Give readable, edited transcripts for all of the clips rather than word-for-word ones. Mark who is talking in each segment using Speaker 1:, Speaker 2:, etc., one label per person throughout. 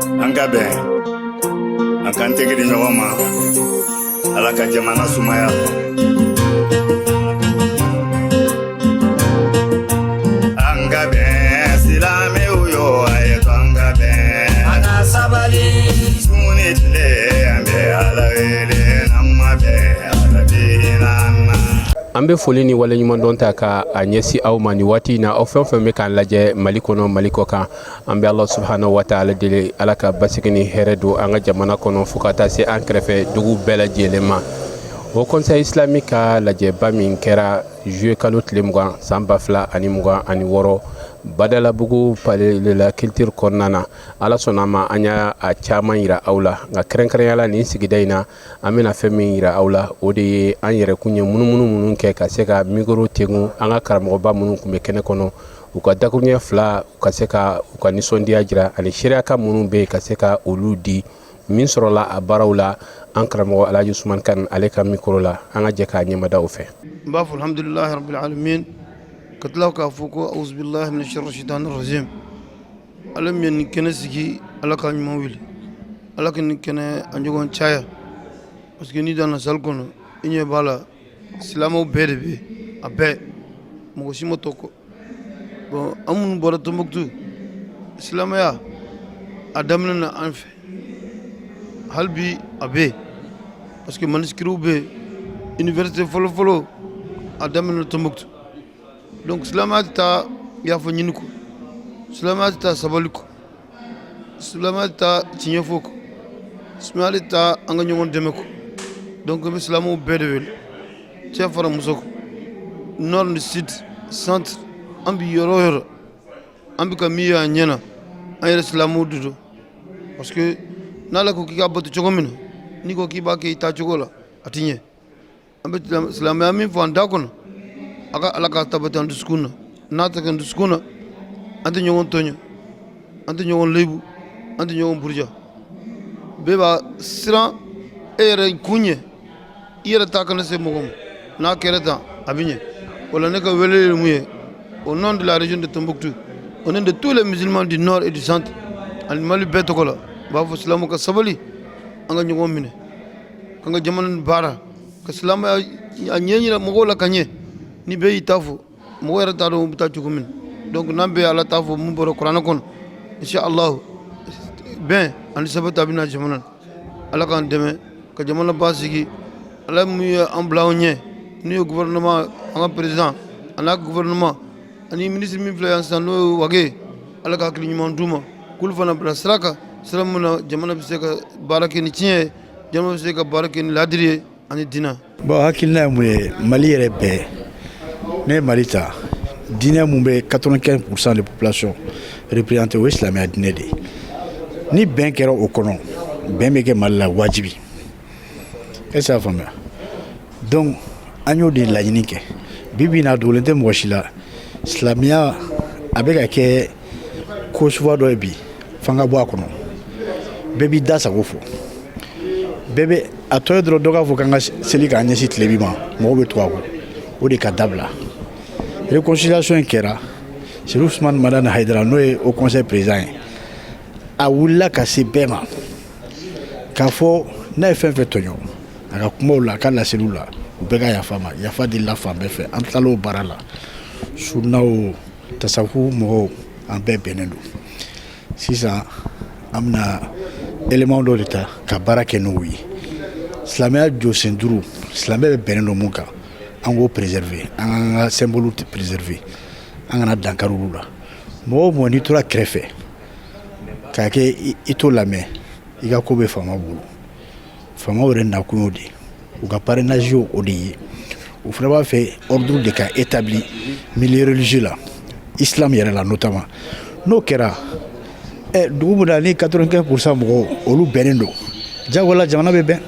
Speaker 1: An ka bɛn, an k'an tɛgɛ di ɲɔgɔn ma, Ala ka jamana sumaya. An ka bɛn, silamɛw yo, a ye to an ka bɛn.
Speaker 2: An ka sabali.
Speaker 1: Su ni tile, an bɛ Ala wele, n'an ma bɛn, Ala bɛ hinɛ an na.
Speaker 3: An bɛ foli ni waleɲumandɔn ta ka a ɲɛsin aw ma nin waati in na, aw fɛn o fɛn bɛ k'an lajɛ Mali kɔnɔ, Mali kɔ kan. An bɛ Ala subahana wa taala deli, Ala ka basigi ni hɛrɛ don an ka jamana kɔnɔ, fo ka taa se an kɛrɛfɛ dugu bɛɛ lajɛlen ma. Haut Conseil islamique ka lajɛba min kɛra juillet kalo tile 20 san 2026, Badalabugu, Palais de la Culture kɔnɔna na, Ala sɔnna a ma, an y'a caman yira aw la. Nka kɛrɛnkɛrɛnya la, nin sigida in na, an bɛna fɛn min yira aw la, o de ye an yɛrɛ kun ye munumunu minnu kɛ ka se ka micro tengu an ka karamɔgɔba minnu tun bɛ kɛnɛ kɔnɔ, u ka dakuruɲɛ fila, u ka se ka u ka nisɔndiya jira, ani seereyaka minnu bɛ yen, ka se ka olu di. Min sɔrɔla a baaraw la, an karamɔgɔ Alhaji Usumani Kane, ale ka micro la, an ka jɛ k'a ɲɛmada o fɛ.
Speaker 4: N b'a fɔ alhamdulilahi rabbil alamin, ka tila k'a fɔ ko auzubillahi mina sharri shaitani rajim. Ala min ye nin kɛnɛ sigi, Ala ka ɲuman wuli, Ala ka nin kɛnɛ a ɲɔgɔn caya, parce que n'i donna salle kɔnɔ, i ɲɛ b'a la, silamɛw bɛɛ de bɛ yen, a bɛɛ, mɔgɔ si ma to kɔ. Bon, an minnu bɔra Tombouctou, silamɛya a daminɛ na an fɛ, hali bi a bɛ yen, parce que manuscrits bɛ yen. Université fɔlɔ-fɔlɔ a daminɛ Tombouctou. Donc silamɛya tɛ taa yafa ɲini kɔ, silamɛya tɛ taa sabali kɔ, silamɛya tɛ taa tiɲɛ fɔ kɔ, silamɛya tɛ taa an ka ɲɔgɔn dɛmɛ kɔ. Donc n bɛ silamɛw bɛɛ de wele, cɛ fara muso kan, nord ni sud, centre, an bɛ yɔrɔ o yɔrɔ, an bɛ ka min ye a ɲɛ na, an yɛrɛ silamɛw de don, parce que n'Ala ko k'i ka bato cogo min na, n'i ko k'i b'a kɛ i ta cogo la, a tɛ ɲɛ. An bɛ silamɛya min fɔ an da kɔnɔ, a ka Ala k'a tabati an dusukun na. N'a tɛ kɛ an dusukun na, an tɛ ɲɔgɔn tɔɲɔ, an tɛ ɲɔgɔn lebu, an tɛ ɲɔgɔn buruja. Bɛɛ b'a siran e yɛrɛ kun ɲɛ, i yɛrɛ ta kana se mɔgɔ ma. N'a kɛra tan, a bɛ ɲɛ. O la, ne ka wele ye mun ye? Au nom de la région de Tombouctou, au nom de tous les musulmans du nord et du centre, ani Mali bɛɛ tɔgɔ la, n b'a fɔ silamɛw ka sabali, an ka ɲɔgɔn minɛ, k'an ka jamana nin baara, ka silamɛya a ɲɛ yira mɔgɔw la ka ɲɛ. Ni bɛɛ y'i ta fɔ, mɔgɔ yɛrɛ t'a dɔn u bɛ taa cogo min. Donc n'an bɛɛ ye Ala ta fɔ, mun bɔra kuranɛ kɔnɔ, insha Allah, bɛn ani sabati a bɛ na jamana na. Ala k'an dɛmɛ ka jamana basigi. Ala mun ye an bila anw ɲɛ, n'o ye gouvernement, an ka président a n'a gouvernement ani ministre min filɛ yan sisan, n'o ye Wage, Ala ka hakili ɲuman d'u ma, k'olu fana bila sira kan, sira min na jamana bɛ se ka baara kɛ ni tiɲɛ ye, jamana bɛ se ka baara kɛ ni ladiri ye ani diinɛ.
Speaker 5: Bon, hakilina ye mun ye? Mali yɛrɛ bɛɛ, ne ye Mali ta, diinɛ mun bɛ 95% de population représenté, o ye silamɛya diinɛ de ye. Ni bɛn kɛra o kɔnɔ, bɛn bɛ kɛ Mali la wajibi. Est ce que y'a faamuya? Donc an y'o de laɲini kɛ. Bi bi in na, a dogolen tɛ mɔgɔ si la, silamɛya a bɛ ka kɛ ko suguya dɔ ye bi, f'an ka bɔ a kɔnɔ. Bɛɛ b'i da sago fɔ, bɛɛ bɛ a tɔ ye dɔrɔn, dɔ k'a fɔ k'an ka seli k'an ɲɛsin tilebi ma, mɔgɔw bɛ tugu a kɔ. O de ka dabila. Réconciliation in kɛra, Chérif Ousmane Madani Haidara, n'o ye Haut Conseil président ye, a wulila ka se bɛɛ ma k'a fɔ n'a ye fɛn fɛn tɔɲɔ a ka kumaw la, a ka laseliw la, u bɛɛ ka yafa ma. Yafa delila fan bɛɛ fɛ. An tilal'o baara la, sunaw, tasafu mɔgɔw, an bɛɛ bɛnnen don. Sisan an bɛna élément dɔ de ta ka baara kɛ n'o ye. Silamɛya jɔsen duuru, silamɛ bɛ bɛnnen don mun kan, an k'o préserver, an k'an ka symbole préserver, an kana dankari olu la. Mɔgɔ o mɔgɔ, n'i tora kɛrɛfɛ k'a kɛ i t'o lamɛn, i ka ko bɛ faama bolo. Faamaw yɛrɛ nakun y'o de ye, u ka parrainage y'o o de ye. U fana b'a fɛ ordre de ka établi milieu religieux la, islam yɛrɛ la notamment. N'o kɛra ɛ, dugu min na ni 95% mɔgɔw olu bɛnnen don, jagoya jamana bɛ bɛn.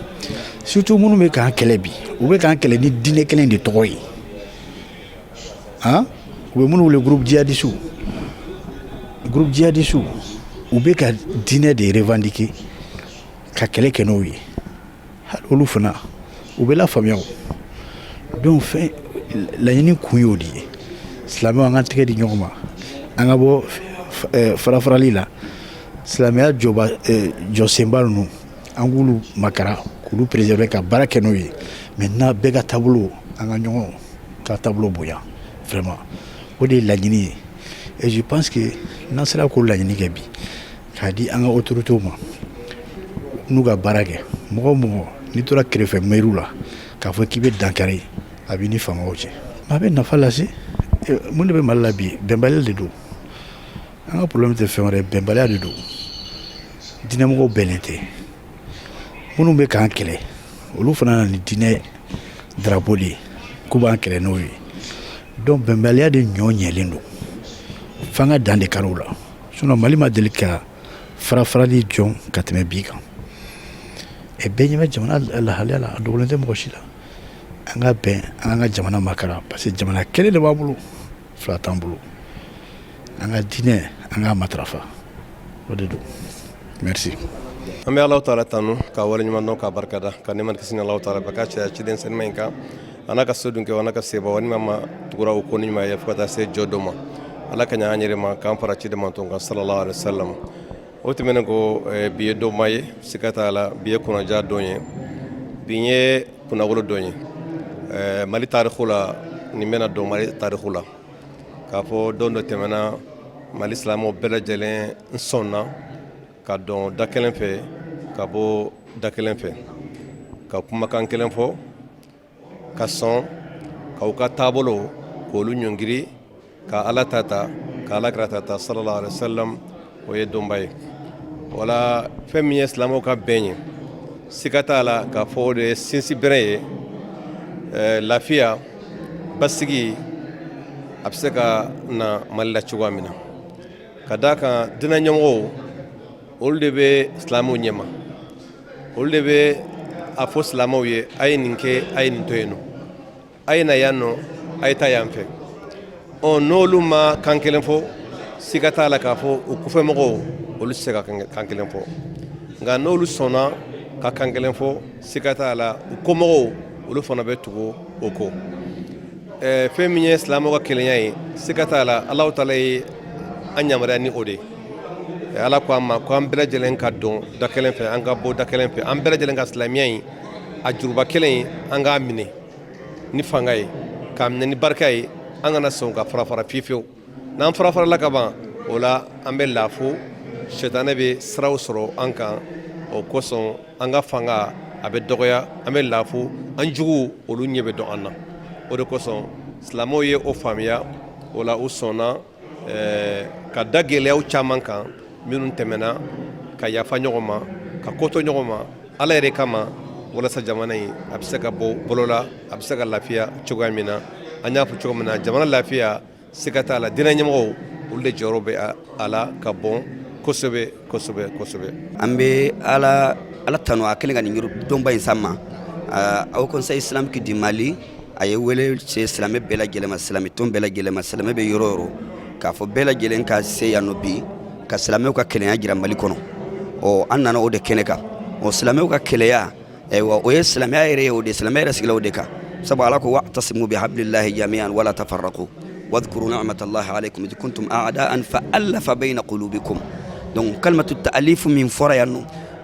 Speaker 5: Surtout minnu bɛ k'an kɛlɛ bi, u bɛ k'an kɛlɛ ni diinɛ kelen de tɔgɔ ye. Han, u bɛ minnu wele groupe djihadiste, groupe djihadiste, u bɛ ka diinɛ de revendiquer ka kɛlɛ kɛ n'o ye. Hali olu fana, u bɛ lafaamuya o. Donc fɛn laɲini kun y'o de ye. Silamɛw, an ka tɛgɛ di ɲɔgɔn ma, an ka bɔ fara farali la. Silamɛya jɔba jɔsenba ninnu, an k'olu makara, k'olu préserver, ka baara kɛ n'o ye. Maintenant, bɛɛ ka taabolo, an ka ɲɔgɔn ka taabolo bonya vraiment, o de ye laɲini ye. Et je pense que n'an sera k'o laɲini kɛ bi k'a di an ka autorités ma, n'u ka baara kɛ, mɔgɔ o mɔgɔ n'i tora kɛrɛfɛ mairie la k'a fɔ k'i bɛ dankari a b'i ni faamaw cɛ, a bɛ nafa lase. Mun de bɛ Mali la bi? Bɛnbaliya de don. An ka problème tɛ fɛn wɛrɛ ye, bɛnbaliya de don. Diinɛmɔgɔw bɛnnen tɛ. Minnu bɛ k'an kɛlɛ, olu fana nana ni diinɛ drapeau de ye k'u b'an kɛlɛ n'o ye. Donc bɛnbaliya de ɲɔ ɲɛlen don, f'an ka dan de kari o la. Sinon Mali ma deli ka fara farali jɔn ka tɛmɛ bi kan. Ɛ, bɛɛ ɲɛ bɛ jamana lahalaya la, a dogolen tɛ mɔgɔ si la. An ka bɛn, an ka jamana makara, parce que jamana kelen de b'an bolo, fila t'an bolo. An ka diinɛ, an k'a matarafa, o de don. Merci.
Speaker 2: An bɛ Alahu Taala tanu ka waleɲuman dɔn, k'a barikada, ka nɛɛma ni kisi ni Alahu Taala bɛɛ k'a caya ciden senima in kan, a n'a ka so dunkɛ, a n'a ka sebaw ni maa ma tugura o ko ni ɲuman ye fo ka taa se jɔ don ma. Ala ka ɲa an yɛrɛ ma k'an fara ciden mantɔn kan, sallallahu alaihi wasallam. O tɛmɛnen kɔ, bi ye donba ye, siga t'a la. Bi ye kunnaja don ye, bi ye kunnawolo don ye Mali tariku la. Nin bɛna don Mali tariku la k'a fɔ don dɔ tɛmɛna, Mali silamɛw bɛɛ lajɛlen sɔnna ka don da kelen fɛ, ka bɔ da kelen fɛ, ka kumakan kelen fɔ, ka sɔn k'aw ka taabolo k'olu ɲɔngiri, ka Ala ta ta, ka Ala kira ta ta, sallallahu alaihi wasallam. O ye donba ye. Wala fɛn min ye silamɛw ka bɛn ye, siga t'a la k'a fɔ o de ye sinsinbere ye lafiya, basigi a bɛ se ka na Mali la cogoya min na. Ka d'a kan, diinɛ ɲɛmɔgɔw, olu de bɛ silamɛw ɲɛma, olu de bɛ a fɔ silamɛw ye: a ye nin kɛ, a ye nin to yen nɔ, a ye na yan nɔ, a ye taa yan fɛ. Ɔ, n'olu ma kan kelen fɔ, siga t'a la k'a fɔ u kɔfɛmɔgɔw, olu tɛ se ka kan kelen fɔ. Nka n'olu sɔnna ka kan kelen fɔ, siga t'a la, u kɔmɔgɔw, olu fana bɛ tugu o kɔ. Fɛn min ye silamɛw ka kelenya ye, siga t'a la, Alahu Taala ye an yamaruya ni o de ye. Ala ko an ma ko an bɛɛ lajɛlen ka don da kelen fɛ, an ka bɔ da kelen fɛ, an bɛɛ lajɛlen ka silamɛya in a juruba kelen in, an k'a minɛ ni fanga ye, k'a minɛ ni barika ye. An kana sɔn ka fara fara fiyewu fiyewu. N'an fara farala ka ban, o la an bɛ lafu, sɛtanɛ bɛ siraw sɔrɔ an kan. O kosɔn an ka fanga a bɛ dɔgɔya, an bɛ lafu, an juguw olu ɲɛ bɛ dɔn an na. O de kosɔn silamɛw ye o faamuya. O la u sɔnna ka da gɛlɛyaw caman kan minnu tɛmɛna, ka yafa ɲɔgɔn ma, ka koto ɲɔgɔn ma Ala yɛrɛ kama, walasa jamana in a bɛ se ka bɔ bolo la, a bɛ se ka lafiya cogoya min na. An y'a fɔ cogo min na, jamana lafiya, siga t'a la, diinɛ ɲɛmɔgɔw, olu de jɔyɔrɔ bɛ a la ka bon kosɛbɛ kosɛbɛ kosɛbɛ.
Speaker 6: An bɛ Ala tanu a kɛlen ka nin donba in s'an ma. Haut Conseil islamique du Mali a ye wele se silamɛ bɛɛ lajɛlen ma, silamɛ tɔn bɛɛ lajɛlen ma, silamɛ bɛ yɔrɔ o yɔrɔ, k'a fɔ bɛɛ lajɛlen ka se yan nɔ bi ka silamɛw ka kelenya jira Mali kɔnɔ. Ɔ, an nana o de kɛnɛ kan. Ɔ, silamɛw ka kelenya, ayiwa, o ye silamɛya yɛrɛ ye, o de silamɛya yɛrɛ sigila o de kan. Sabu Ala ko: wa'tasimu bihablillahi jami'an wala tafarraqu wadhkuru ni'matallahi alaykum id kuntum a'da'an fa allafa bayna qulubikum. Donc kalimatu ta'alifu min fɔra yan nɔ,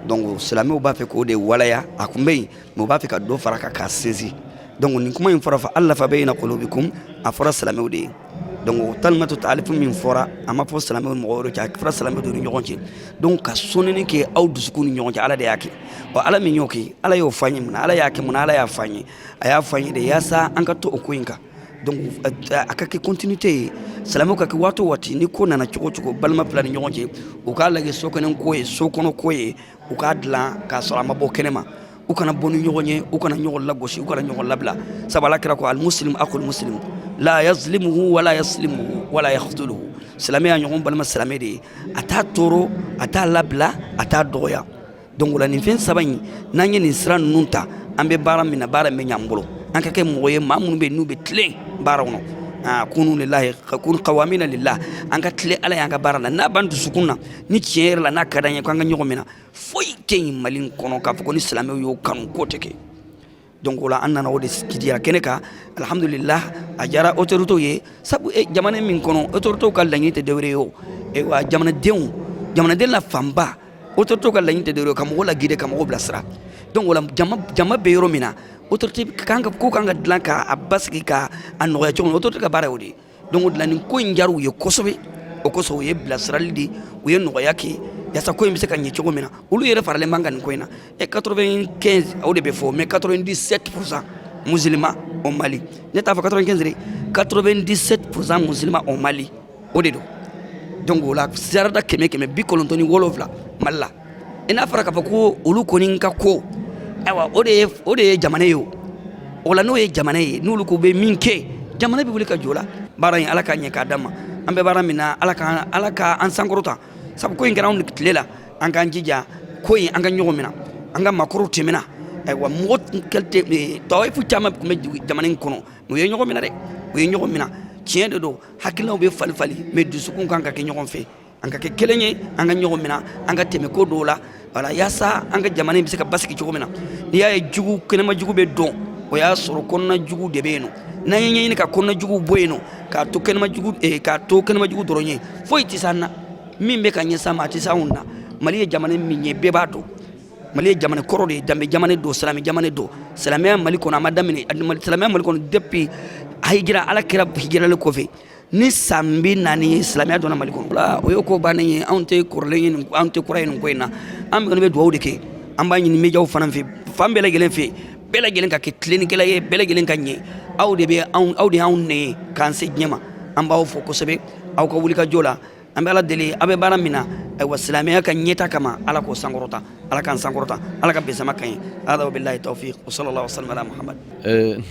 Speaker 6: donc silamɛw b'a fɛ k'o de walaya. A kun bɛ yen, mais u b'a fɛ ka dɔ fara kan k'a sinsin. Donc nin kuma in fɔra, fa allafa bayna qulubikum, a fɔra silamɛw de ye. Donc kalimatu ta'alifu min fɔra, a ma fɔ silamɛw mɔgɔ wɛrɛ cɛ, a fɔra silamɛw de ni ɲɔgɔn cɛ. Donc ka sɔnni kɛ aw dusukun ni ɲɔgɔn cɛ, Ala de y'a kɛ. Ɔ, Ala min y'o kɛ, Ala y'o fɔ an ye mun na? Ala y'a kɛ mun na? Ala y'a fɔ an ye, a y'a fɔ an ye de yaasa an ka to o ko in kan. Donc a ka kɛ continuité ye, silamɛw ka kɛ waati o waati, ni ko nana cogo o cogo balima fila ni ɲɔgɔn cɛ, u k'a lajɛ so kɔnɔ ko ye, so kɔnɔ ko ye, u k'a dilan k'a sɔrɔ a ma bɔ kɛnɛ ma. U kana bɔ ni ɲɔgɔn ye, u kana ɲɔgɔn lagosi, u kana ɲɔgɔn labila. Sabu Ala kira ko: almuslim akhul muslim la yazlimuhu wala yaslimuhu wala yakhduluhu. Silamɛ y'a ɲɔgɔn balima silamɛ de ye, a t'a tɔɔrɔ, a t'a labila, a t'a dɔgɔya. Donc o la nin fɛn saba in, n'an ye nin sira ninnu ta, an bɛ baara min na, baara min bɛ ɲ'an bolo. An ka kɛ mɔgɔ ye, maa minnu bɛ yen n'u bɛ tilen baara kɔnɔ. Kunu lillahi kunu qawamina lillah. An ka tilen Ala y'an ka baara la, n'a b'an dusukun na ni tiɲɛ yɛrɛ la, n'a ka d'an ye k'an ka ɲɔgɔn minɛ. Foyi tɛ yen Mali in kɔnɔ k'a fɔ ko ni silamɛw y'o kanu k'o tɛ kɛ. Donc o la an nana o de jira kɛnɛ kan. Alhamdulillah, a diyara autorités ye, sabu jamana min kɔnɔ, autorités ka laɲini tɛ dɔwɛrɛ ye o, wa jamanadenw Jamanaden la fanba, autorité ka laɲini tɛ dɔwɛrɛ ye ka mɔgɔw laguider, ka mɔgɔw bilasira. Donc o la, jama bɛ yɔrɔ min na, autorité kan ka ko kan ka dilan k'a basigi, k'a nɔgɔya cogo min na, autorité ka baara y'o de ye. Donc o de la, nin ko in diyara u ye kosɛbɛ. O kosɔn, u ye bilasirali di, u ye nɔgɔya kɛ yaasa ko in bɛ se ka ɲɛ cogo min na. Olu yɛrɛ faralen b'an kan nin ko in na. E 95, o de bɛ fɔ, mais 97% musulmans au Mali. Ne t'a fɔ 95 dɛ, 97% musulmans au Mali, o de don. Donc o la, sarada 100 97 Mali la. I n'a fɔra k'a fɔ ko olu kɔni ka ko, ayiwa, o de ye jamana ye. O la, n'o ye jamana ye, n'olu ko bɛ min kɛ, jamana bɛ wuli ka jɔ la. Baara in, Ala ka ɲɛ k'a d'an ma. An bɛ baara min na, Ala ka an sankɔrɔta, sabu ko in kɛra anw tile la. An k'an jija ko in, an ka ɲɔgɔn minɛ, an ka maakɔrɔw tɛmɛna. Ayiwa, mɔgɔ qualité tawayifu caman tun bɛ jamana in kɔnɔ, u ye ɲɔgɔn minɛ dɛ, u ye ɲɔgɔn minɛ. Tiɲɛ de don, hakilinaw bɛ fali fali, mais dusukun kan ka kɛ ɲɔgɔn fɛ, an ka kɛ kelen ye, an ka ɲɔgɔn minɛ, an ka tɛmɛ ko dɔw la. Wala yaasa an ka jamana in bɛ se ka basigi cogo min na. N'i y'a ye jugu, kɛnɛma jugu bɛ dɔn, o y'a sɔrɔ kɔnɔna jugu de bɛ yen nɔ. N'an ye ɲɛɲini ka kɔnɔna jugu bɔ yen nɔ, k'a to kɛnɛma jugu, k'a to kɛnɛma jugu dɔrɔn ye, foyi tɛ s'an na. Min bɛ ka ɲɛsin an ma, a tɛ s'anw na. Mali ye jamana min ye, bɛɛ b'a dɔn. Mali ye jamana kɔrɔ de ye, danbe jamana don, silamɛ jamana don. Silamɛya Mali kɔnɔ, a ma daminɛ. Silamɛya Mali kɔnɔ depuis hijira, Ala kira hijiralen kɔfɛ ni san 40, silamɛya donna Mali kɔnɔ. O ye ko bannen ye. Anw tɛ kɔrɔlen ye, anw tɛ kura ye nin ko in na. An kɔni bɛ dugawu de kɛ. An b'a ɲini médiaw fana fɛ, fan bɛɛ lajɛlen fɛ, bɛɛ lajɛlen ka kɛ tilennikɛla ye, bɛɛ lajɛlen ka ɲɛ. Aw de bɛ anw, aw de y'anw nɛ ye k'an se diɲɛ ma. An b'aw fo kosɛbɛ aw ka wulikajɔ la. An bɛ Ala deli, aw bɛ baara min na, ayiwa, silamɛya ka ɲɛta kama, Ala k'o sankɔrɔta, Ala k'an sankɔrɔta, Ala ka bɛn sama kan ye. Hada wabillahi tawfiq wa sallallahu wa sallam ala Muhammad.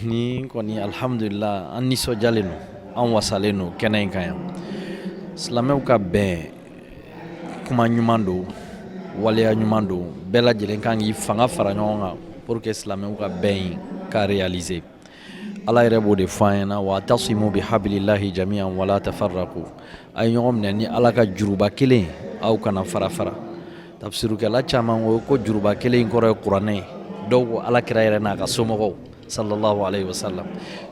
Speaker 7: Ni kɔni, alhamdulillah, an nisɔndiyalen don, an wasalen don kɛnɛ in kan yan. Silamɛw ka bɛn, kuma ɲuman don, waleya ɲuman don. Bɛɛ lajɛlen kan k'i fanga fara ɲɔgɔn kan pour que silamɛw ka bɛn in ka réaliser. Ala yɛrɛ b'o de fɔ an ɲɛna: wa'tasimu bihablillahi jami'an wala tafarraqu. A ye ɲɔgɔn minɛ ni Ala ka juruba kelen, aw kana fara fara. Tafsirukɛla caman ko ko juruba kelen in kɔrɔ ye kuranɛ ye, dɔw ko Ala kira yɛrɛ n'a ka somɔgɔw sallallahu alayhi wa sallam.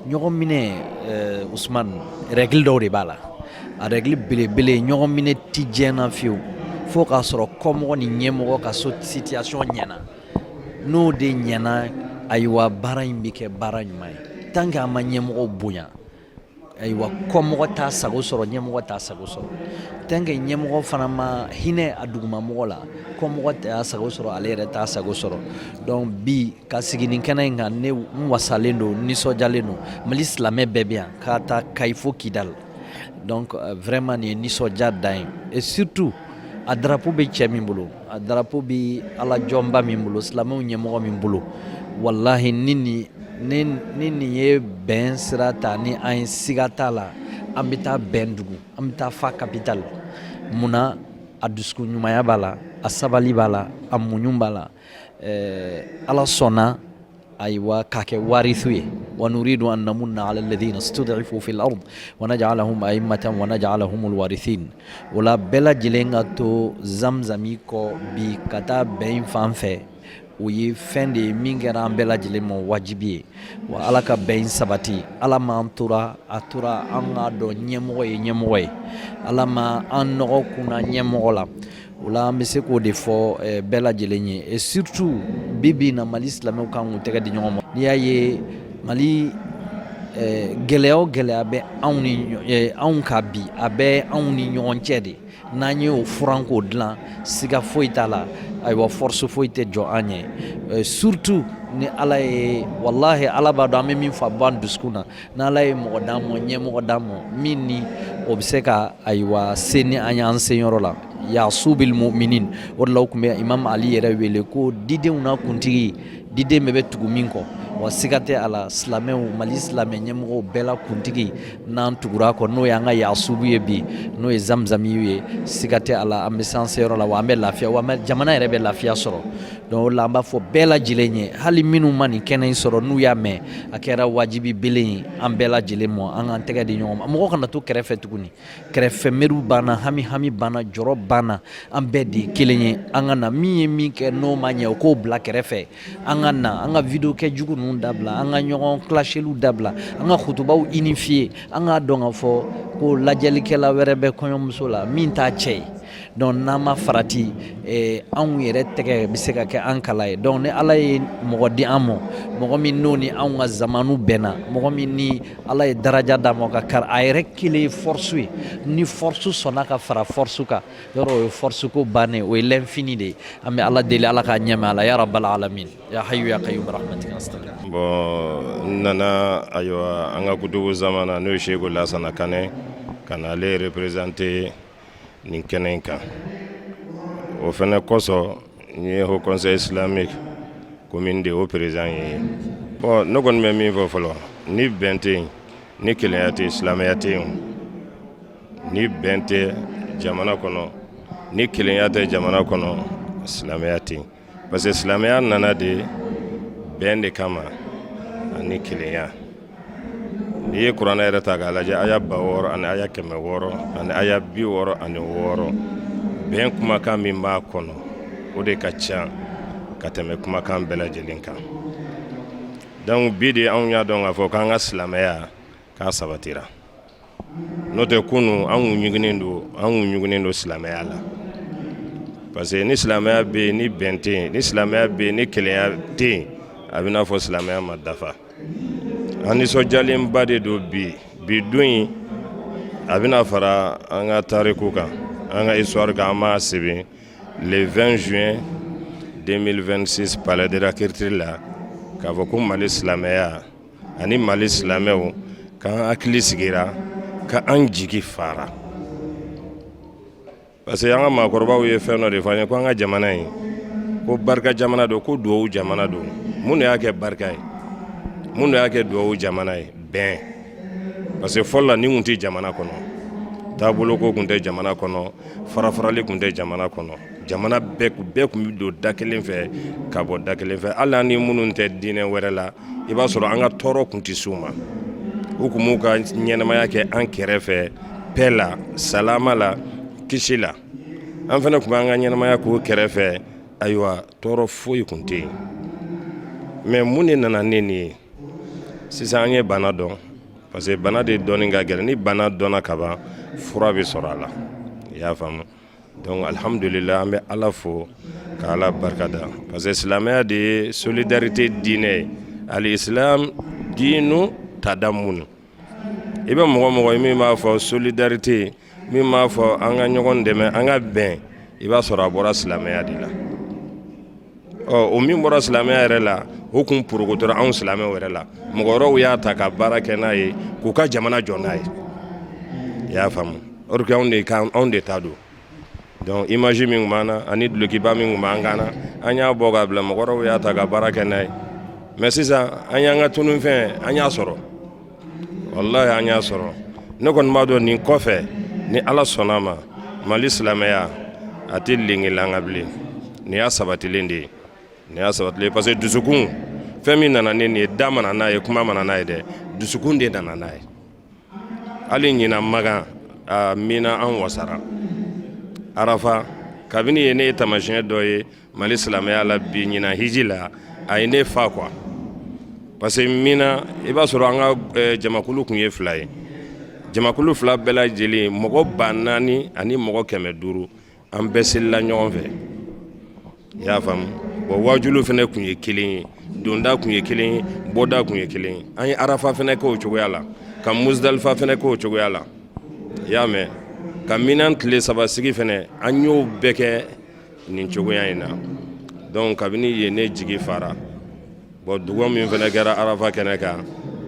Speaker 7: Ɲɔgɔn minɛ, Usman, règle dɔw de b'a la. A règle belebele, ɲɔgɔn minɛ ti diɲɛ na fiyewu fo k'a sɔrɔ kɔmɔgɔ ni ɲɛmɔgɔ ka so situation ɲɛna. N'o de ɲɛna, ayiwa, baara in bɛ kɛ baara ɲuman ye. Tant que an ma ɲɛmɔgɔw bonya, ayiwa, kɔmɔgɔ t'a sago sɔrɔ, ɲɛmɔgɔ t'a sago sɔrɔ. Tant que ɲɛmɔgɔ fana ma hinɛ a dugumamɔgɔ la, kɔmɔgɔ t'a sago sɔrɔ, ale yɛrɛ t'a sago sɔrɔ. Donc bi ka sigi nin kɛnɛ in kan, ne n wasalen don, nisɔndiyalen don. Mali silamɛ bɛɛ bɛ yan, k'a ta Kayi fo Kidal. Donc vraiment, nin ye nisɔndiya dan ye. Et surtout, a drapeau bɛ cɛ min bolo, a drapeau bɛ Ala jɔnba min bolo, silamɛw ɲɛmɔgɔ min bolo, walahi, ni nin ye bɛn sira ta ni an ye, siga t'a la, an bɛ taa bɛn dugu, an bɛ taa fa capitale. Munna? A dusukun ɲumanya b'a la, a sabali b'a la, a muɲu b'a la. Ala sɔnna, ayiwa, k'a kɛ warisu ye. Wa nuridu an namunna ala alladhina stud'ifu fil ard wa naj'alahum a'immatan wa naj'alahum alwarithin. O la, bɛɛ lajɛlen ka to Zamzami kɔ bi ka taa bɛn fan fɛ, o ye fɛn de ye min kɛra an bɛɛ lajɛlen ma wajibi ye. Wa Ala ka bɛn sabati. Ala m'an tora, a tora an k'a dɔn ɲɛmɔgɔ ye ɲɛmɔgɔ ye. Ala ma an nɔgɔ kunna ɲɛmɔgɔ la. O la, an bɛ se k'o de fɔ bɛɛ lajɛlen ye. Et surtout, bi bi in na, Mali silamɛw kan k'u tɛgɛ di ɲɔgɔn ma. N'i y'a ye Mali, gɛlɛya o gɛlɛya bɛ anw ni anw ka bi, a bɛ anw ni ɲɔgɔn cɛ de. N'an ye o furan k'o dilan, siga foyi t'a la, ayiwa, force foyi tɛ jɔ an ɲɛ. Surtout ni Ala ye, walahi, Ala b'a dɔn an bɛ min fɔ, a b'an dusukun na, n'Ala ye mɔgɔ d'an ma, ɲɛmɔgɔ d'an ma min ni o bɛ se ka, ayiwa, se ni an y'an senyɔrɔ la, yasubil mu'minin. O de la, u tun bɛ Imam Ali yɛrɛ wele ko didenw n'a kuntigi, diden bɛɛ bɛ tugu min kɔ. Wa siga tɛ a la, silamɛw, Mali silamɛ ɲɛmɔgɔw bɛɛ la kuntigi, n'an tugura kɔ, n'o y'an ka yasubu ye bi, n'o ye Zamzamiyu ye, siga tɛ a la, an bɛ s'an seyɔrɔ la, wa an bɛ lafiya, wa jamana yɛrɛ bɛ lafiya sɔrɔ. Donc o la, an b'a fɔ bɛɛ lajɛlen ye, hali minnu ma nin kɛnɛ in sɔrɔ, n'u y'a mɛn, a kɛra wajibi belen ye an bɛɛ lajɛlen ma, an k'an tɛgɛ di ɲɔgɔn ma. Mɔgɔ kana to kɛrɛfɛ tuguni. Kɛrɛfɛ miiriw banna, hami hami banna, jɔrɔ banna. An bɛɛ de ye kelen ye. An ka na, min ye min kɛ n'o ma ɲɛ, o k'o bila kɛrɛfɛ. An ka na, an ka vidéo kɛ jugu ninnu dabila, an ka ɲɔgɔn clasheliw dabila, an ka kutubaw unifier. An k'a dɔn k'a fɔ ko lajɛlikɛla wɛrɛ bɛ kɔɲɔmuso la min t'a cɛ ye. Donc n'an ma farati, anw yɛrɛ tɛgɛ bɛ se ka kɛ an kala ye. Donc ni Ala ye mɔgɔ di an ma, mɔgɔ min n'o ni anw ka zamanu bɛnna, mɔgɔ min ni Ala ye daraja d'a ma ka kari, a yɛrɛ kelen ye force ye, ni force sɔnna ka fara force kan, yɔrɔ o ye force ko bannen, o ye l'infini de ye. An bɛ Ala deli, Ala k'a ɲɛmɛ a la, ya rabbal alamin, ya hayyu ya qayyum, rahmatika astaghfir.
Speaker 2: Bon, n nana, ayiwa, an ka kutubu zamana, n'o ye Seku Lasana Kanɛ, ka na ale représenter nin kɛnɛ in kan. O fɛnɛ kosɔn, n ye Haut Conseil islamique commune de o président ye. Bon, ne kɔni bɛ min fɔ fɔlɔ, ni bɛn tɛ yen, ni kelenya tɛ yen, silamɛya tɛ yen. Ni bɛn tɛ jamana kɔnɔ, ni kelenya tɛ jamana kɔnɔ, silamɛya tɛ yen, parce que silamɛya nana de bɛn de kama ani kelenya. N'i ye kuranɛ yɛrɛ ta k'a lajɛ, aya 6000 ani aya 600 ani aya 66, bɛn kumakan min b'a kɔnɔ, o de ka ca ka tɛmɛ kumakan bɛɛ lajɛlen kan. Donc bi de anw y'a dɔn k'a fɔ k'an ka silamɛya k'a sabatira. N'o tɛ, kunu an kun ɲugunnen don, an kun ɲugunnen don silamɛya la, parce que ni silamɛya bɛ yen ni bɛn tɛ yen, ni silamɛya bɛ yen ni kelenya tɛ yen, a bɛ n'a fɔ silamɛya ma dafa. An nisɔndiyalenba de don bi. Bi don in, a bɛna fara an ka tariku kan, an ka histoire kan. An b'a sɛbɛn le 20 juin 2026, palais de la culture la, k'a fɔ ko Mali silamɛya ani Mali silamɛw k'an hakili sigira, ka an jigi fara, parce que an ka maakɔrɔbaw ye fɛn dɔ de fɔ an ye, ko an ka jamana in, ko barika jamana don, ko duwawu jamana don. Mun de y'a kɛ barika ye? Mun de y'a kɛ duwawu jamana ye? Bɛn. Parce que fɔlɔ la, nin kun tɛ jamana kɔnɔ, taaboloko kun tɛ jamana kɔnɔ, farafarali kun tɛ jamana kɔnɔ. Jamana bɛɛ bɛɛ kun bɛ don da kelen fɛ ka bɔ da kelen fɛ. Hali ni minnu tɛ diinɛ wɛrɛ la, i b'a sɔrɔ an ka tɔɔrɔ kun tɛ s'u ma. U kun b'u ka ɲɛnamaya kɛ an kɛrɛfɛ, paix la, salama la, kisi la. An fana tun b'an ka ɲɛnamaya k'u kɛrɛfɛ. Ayiwa, tɔɔrɔ foyi kun tɛ yen. Mais mun de nana ne nin ye sisan? An ye bana dɔn, parce que bana de dɔnni ka gɛlɛn. Ni bana dɔnna ka ban, fura bɛ sɔrɔ a la, i y'a faamu? Donc alhamdulillah, an bɛ Ala fo ka Ala barikada, parce que silamɛya de ye solidarité diinɛ ye. Al-islam diinu tadamun. I bɛ mɔgɔ mɔgɔ min b'a fɔ solidarité, min b'a fɔ an ka ɲɔgɔn dɛmɛ, an ka bɛn, i b'a sɔrɔ a bɔra silamɛya de la. Ɔ, o min bɔra silamɛya yɛrɛ la, o kun porokotora anw silamɛw yɛrɛ la. Mɔgɔ wɛrɛw y'a ta ka baara kɛ n'a ye, k'u ka jamana jɔ n'a ye, i y'a faamu? Or que anw de kan, anw de ta don. Donc image min tun b'an na ani dulokiba min tun b'an kan na, an y'a bɔ k'a bila, mɔgɔ wɛrɛw y'a ta ka baara kɛ n'a ye. Mais sisan, an y'an ka tununfɛn, an y'a sɔrɔ, walahi, an y'a sɔrɔ. Ne kɔni b'a dɔn, nin kɔfɛ, ni Ala sɔnna ma, Mali silamɛya a tɛ lengelanga bilen. Nin y'a sabatilen de ye, nin y'a sabatilen, parce que dusukun fɛn min nana ni nin ye, da mana n'a ye, kuma mana n'a ye dɛ, dusukun de nana n'a ye. Hali ɲinan Makan a min na, an wasara Arafa. Kabini ye ne ye taamasiyɛn dɔ ye Mali silamɛya la bi ɲinan hiji la, a ye ne fa quoi, parce que min na, i b'a sɔrɔ an ka jamakulu kun ye fila ye. Jamakulu fila bɛɛ lajɛlen, mɔgɔ 4000 ani mɔgɔ 500, an bɛɛ selila ɲɔgɔn fɛ, i y'a faamu? Bon, wajulu fana kun ye kelen ye, donda kun ye kelen ye, bɔda kun ye kelen ye. An ye Arafa fana kɛ o cogoya la, ka Musdalifa fana kɛ o cogoya la, i y'a mɛn? Ka Minan tile 3 sigi fana, an y'o bɛɛ kɛ nin cogoya in na. Donc kabini yen, ne jigi fara. Bon, dugawu min fana kɛra Arafa kɛnɛ kan,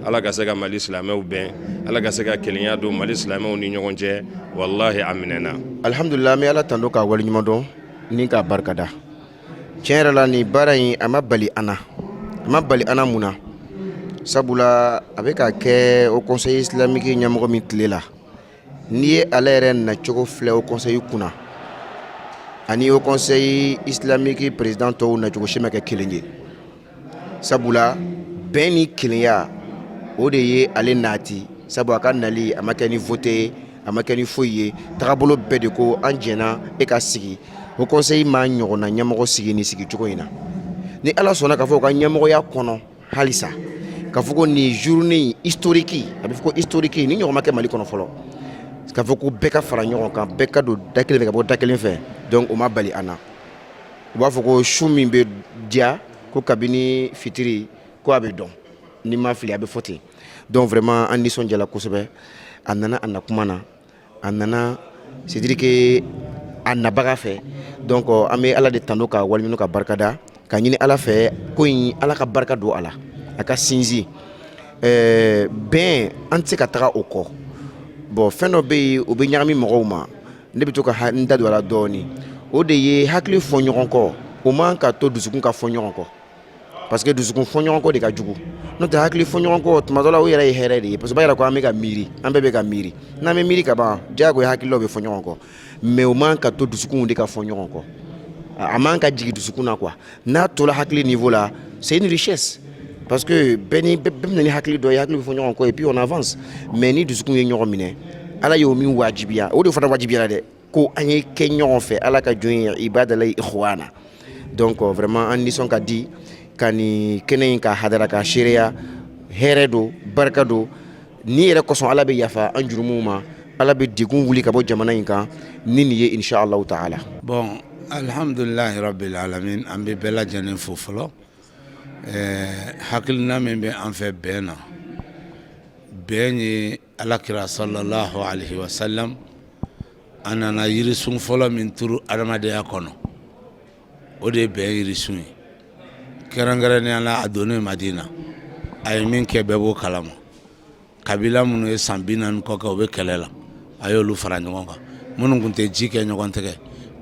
Speaker 2: Ala ka se ka Mali silamɛw bɛn, Ala ka se ka kelenya don Mali silamɛw ni ɲɔgɔn cɛ, walahi, a minɛna.
Speaker 8: Alihamudulila, an bɛ Ala tando k'a waleɲuman dɔn ni k'a barikada. Tiɲɛ yɛrɛ la, nin baara in, a ma bali an na, a ma bali an na. Mun na? Sabula a bɛ ka kɛ Haut Conseil islamique ɲɛmɔgɔ min tile la, n'i ye ale yɛrɛ nacogo filɛ Haut Conseil kunna ani Haut Conseil islamique président tɔw nacogo si ma kɛ kelen ye. Sabula bɛn ni kelenya, o de ye ale nati. Sabu a ka nali, a ma kɛ ni vote ye, a ma kɛ ni foyi ye. Tagabolo bɛɛ de ko an jɛna e ka sigi. Haut Conseil ma ɲɔgɔnna ɲɛmɔgɔ sigi ni sigicogo in na. Ni Ala sɔnna k'a fɔ u ka ɲɛmɔgɔya kɔnɔ halisa, k'a fɔ ko nin journée historique, a bɛ fɔ ko historique, ni ɲɔgɔn ma kɛ Mali kɔnɔ fɔlɔ. K'a fɔ ko bɛɛ ka fara ɲɔgɔn kan, bɛɛ ka don da kelen fɛ ka bɔ da kelen fɛ, donc o ma bali an na. U b'a fɔ ko su min bɛ diya ko kabini fitiri ko a bɛ dɔn, ni ma fili a bɛ fɔ ten. Donc vraiment an nisɔndiyala kosɛbɛ. A nana a na kuma na, a nana, c'est à dire que a nabaga fɛ. Donc an bɛ Ala de tando ka waleɲuman ka barikada ka ɲini Ala fɛ ko in Ala ka barika don a la, a ka sinsin. Bɛn, an tɛ se ka taga o kɔ. Bon, fɛn dɔ bɛ yen, o bɛ ɲagami mɔgɔw ma, ne bɛ to ka n da don a la dɔɔnin. O de ye hakili fɔ ɲɔgɔn kɔ. O man ka to dusukun ka fɔ ɲɔgɔn kɔ, parce que dusukun fɔ ɲɔgɔn kɔ de ka jugu. N'o tɛ, hakili fɔ ɲɔgɔn kɔ tuma dɔ la, o yɛrɛ ye hɛrɛ de ye, parce que o b'a yira ko an bɛ ka miiri, an bɛɛ bɛ ka miiri. N'an bɛ miiri ka ban, diyagoya hakililaw bɛ fɔ ɲɔgɔn kɔ. Mais o man ka to dusukunw de ka fɔ ɲɔgɔn kɔ, a man ka jigin dusukun na quoi. N'a tola hakili niveau la, c'est une richesse, parce que bɛɛ ni bɛɛ bɛ na ni hakili dɔ ye, hakili bɛ fɔ ɲɔgɔn kɔ et puis on avance. Mais ni dusukun ye ɲɔgɔn minɛ, Ala y'o min wajibiya, o de fana wajibiyara dɛ, ko an ye kɛ ɲɔgɔn fɛ, Ala ka jɔn ye ibadalahi ikhwana. Donc vraiment an nisɔn ka di ka nin kɛnɛ in ka hadara ka seereya. Hɛrɛ don, barika don. Ni yɛrɛ kosɔn, Ala bɛ yafa an jurumuw ma, Ala bɛ degun wuli ka bɔ jamana in kan ni nin ye, inshallah taala.
Speaker 9: Bon, alhamdulilahi rabbil alamin. An bɛ bɛɛ lajɛlen fo fɔlɔ. Hakilina min bɛ an fɛ bɛn na, bɛn ye Alakira sallallahu alaihi wasallam, a nana yirisun fɔlɔ min turu adamadenya kɔnɔ, o de ye bɛn yirisun ye. Kɛrɛnkɛrɛnnenya la, a donnen Madina, a ye min kɛ, bɛɛ b'o kalama. Kabila minnu ye san 40 kɔ kɛ u bɛ kɛlɛ la, a y'olu fara ɲɔgɔn kan. Minnu tun tɛ ji kɛ ɲɔgɔn tɛgɛ,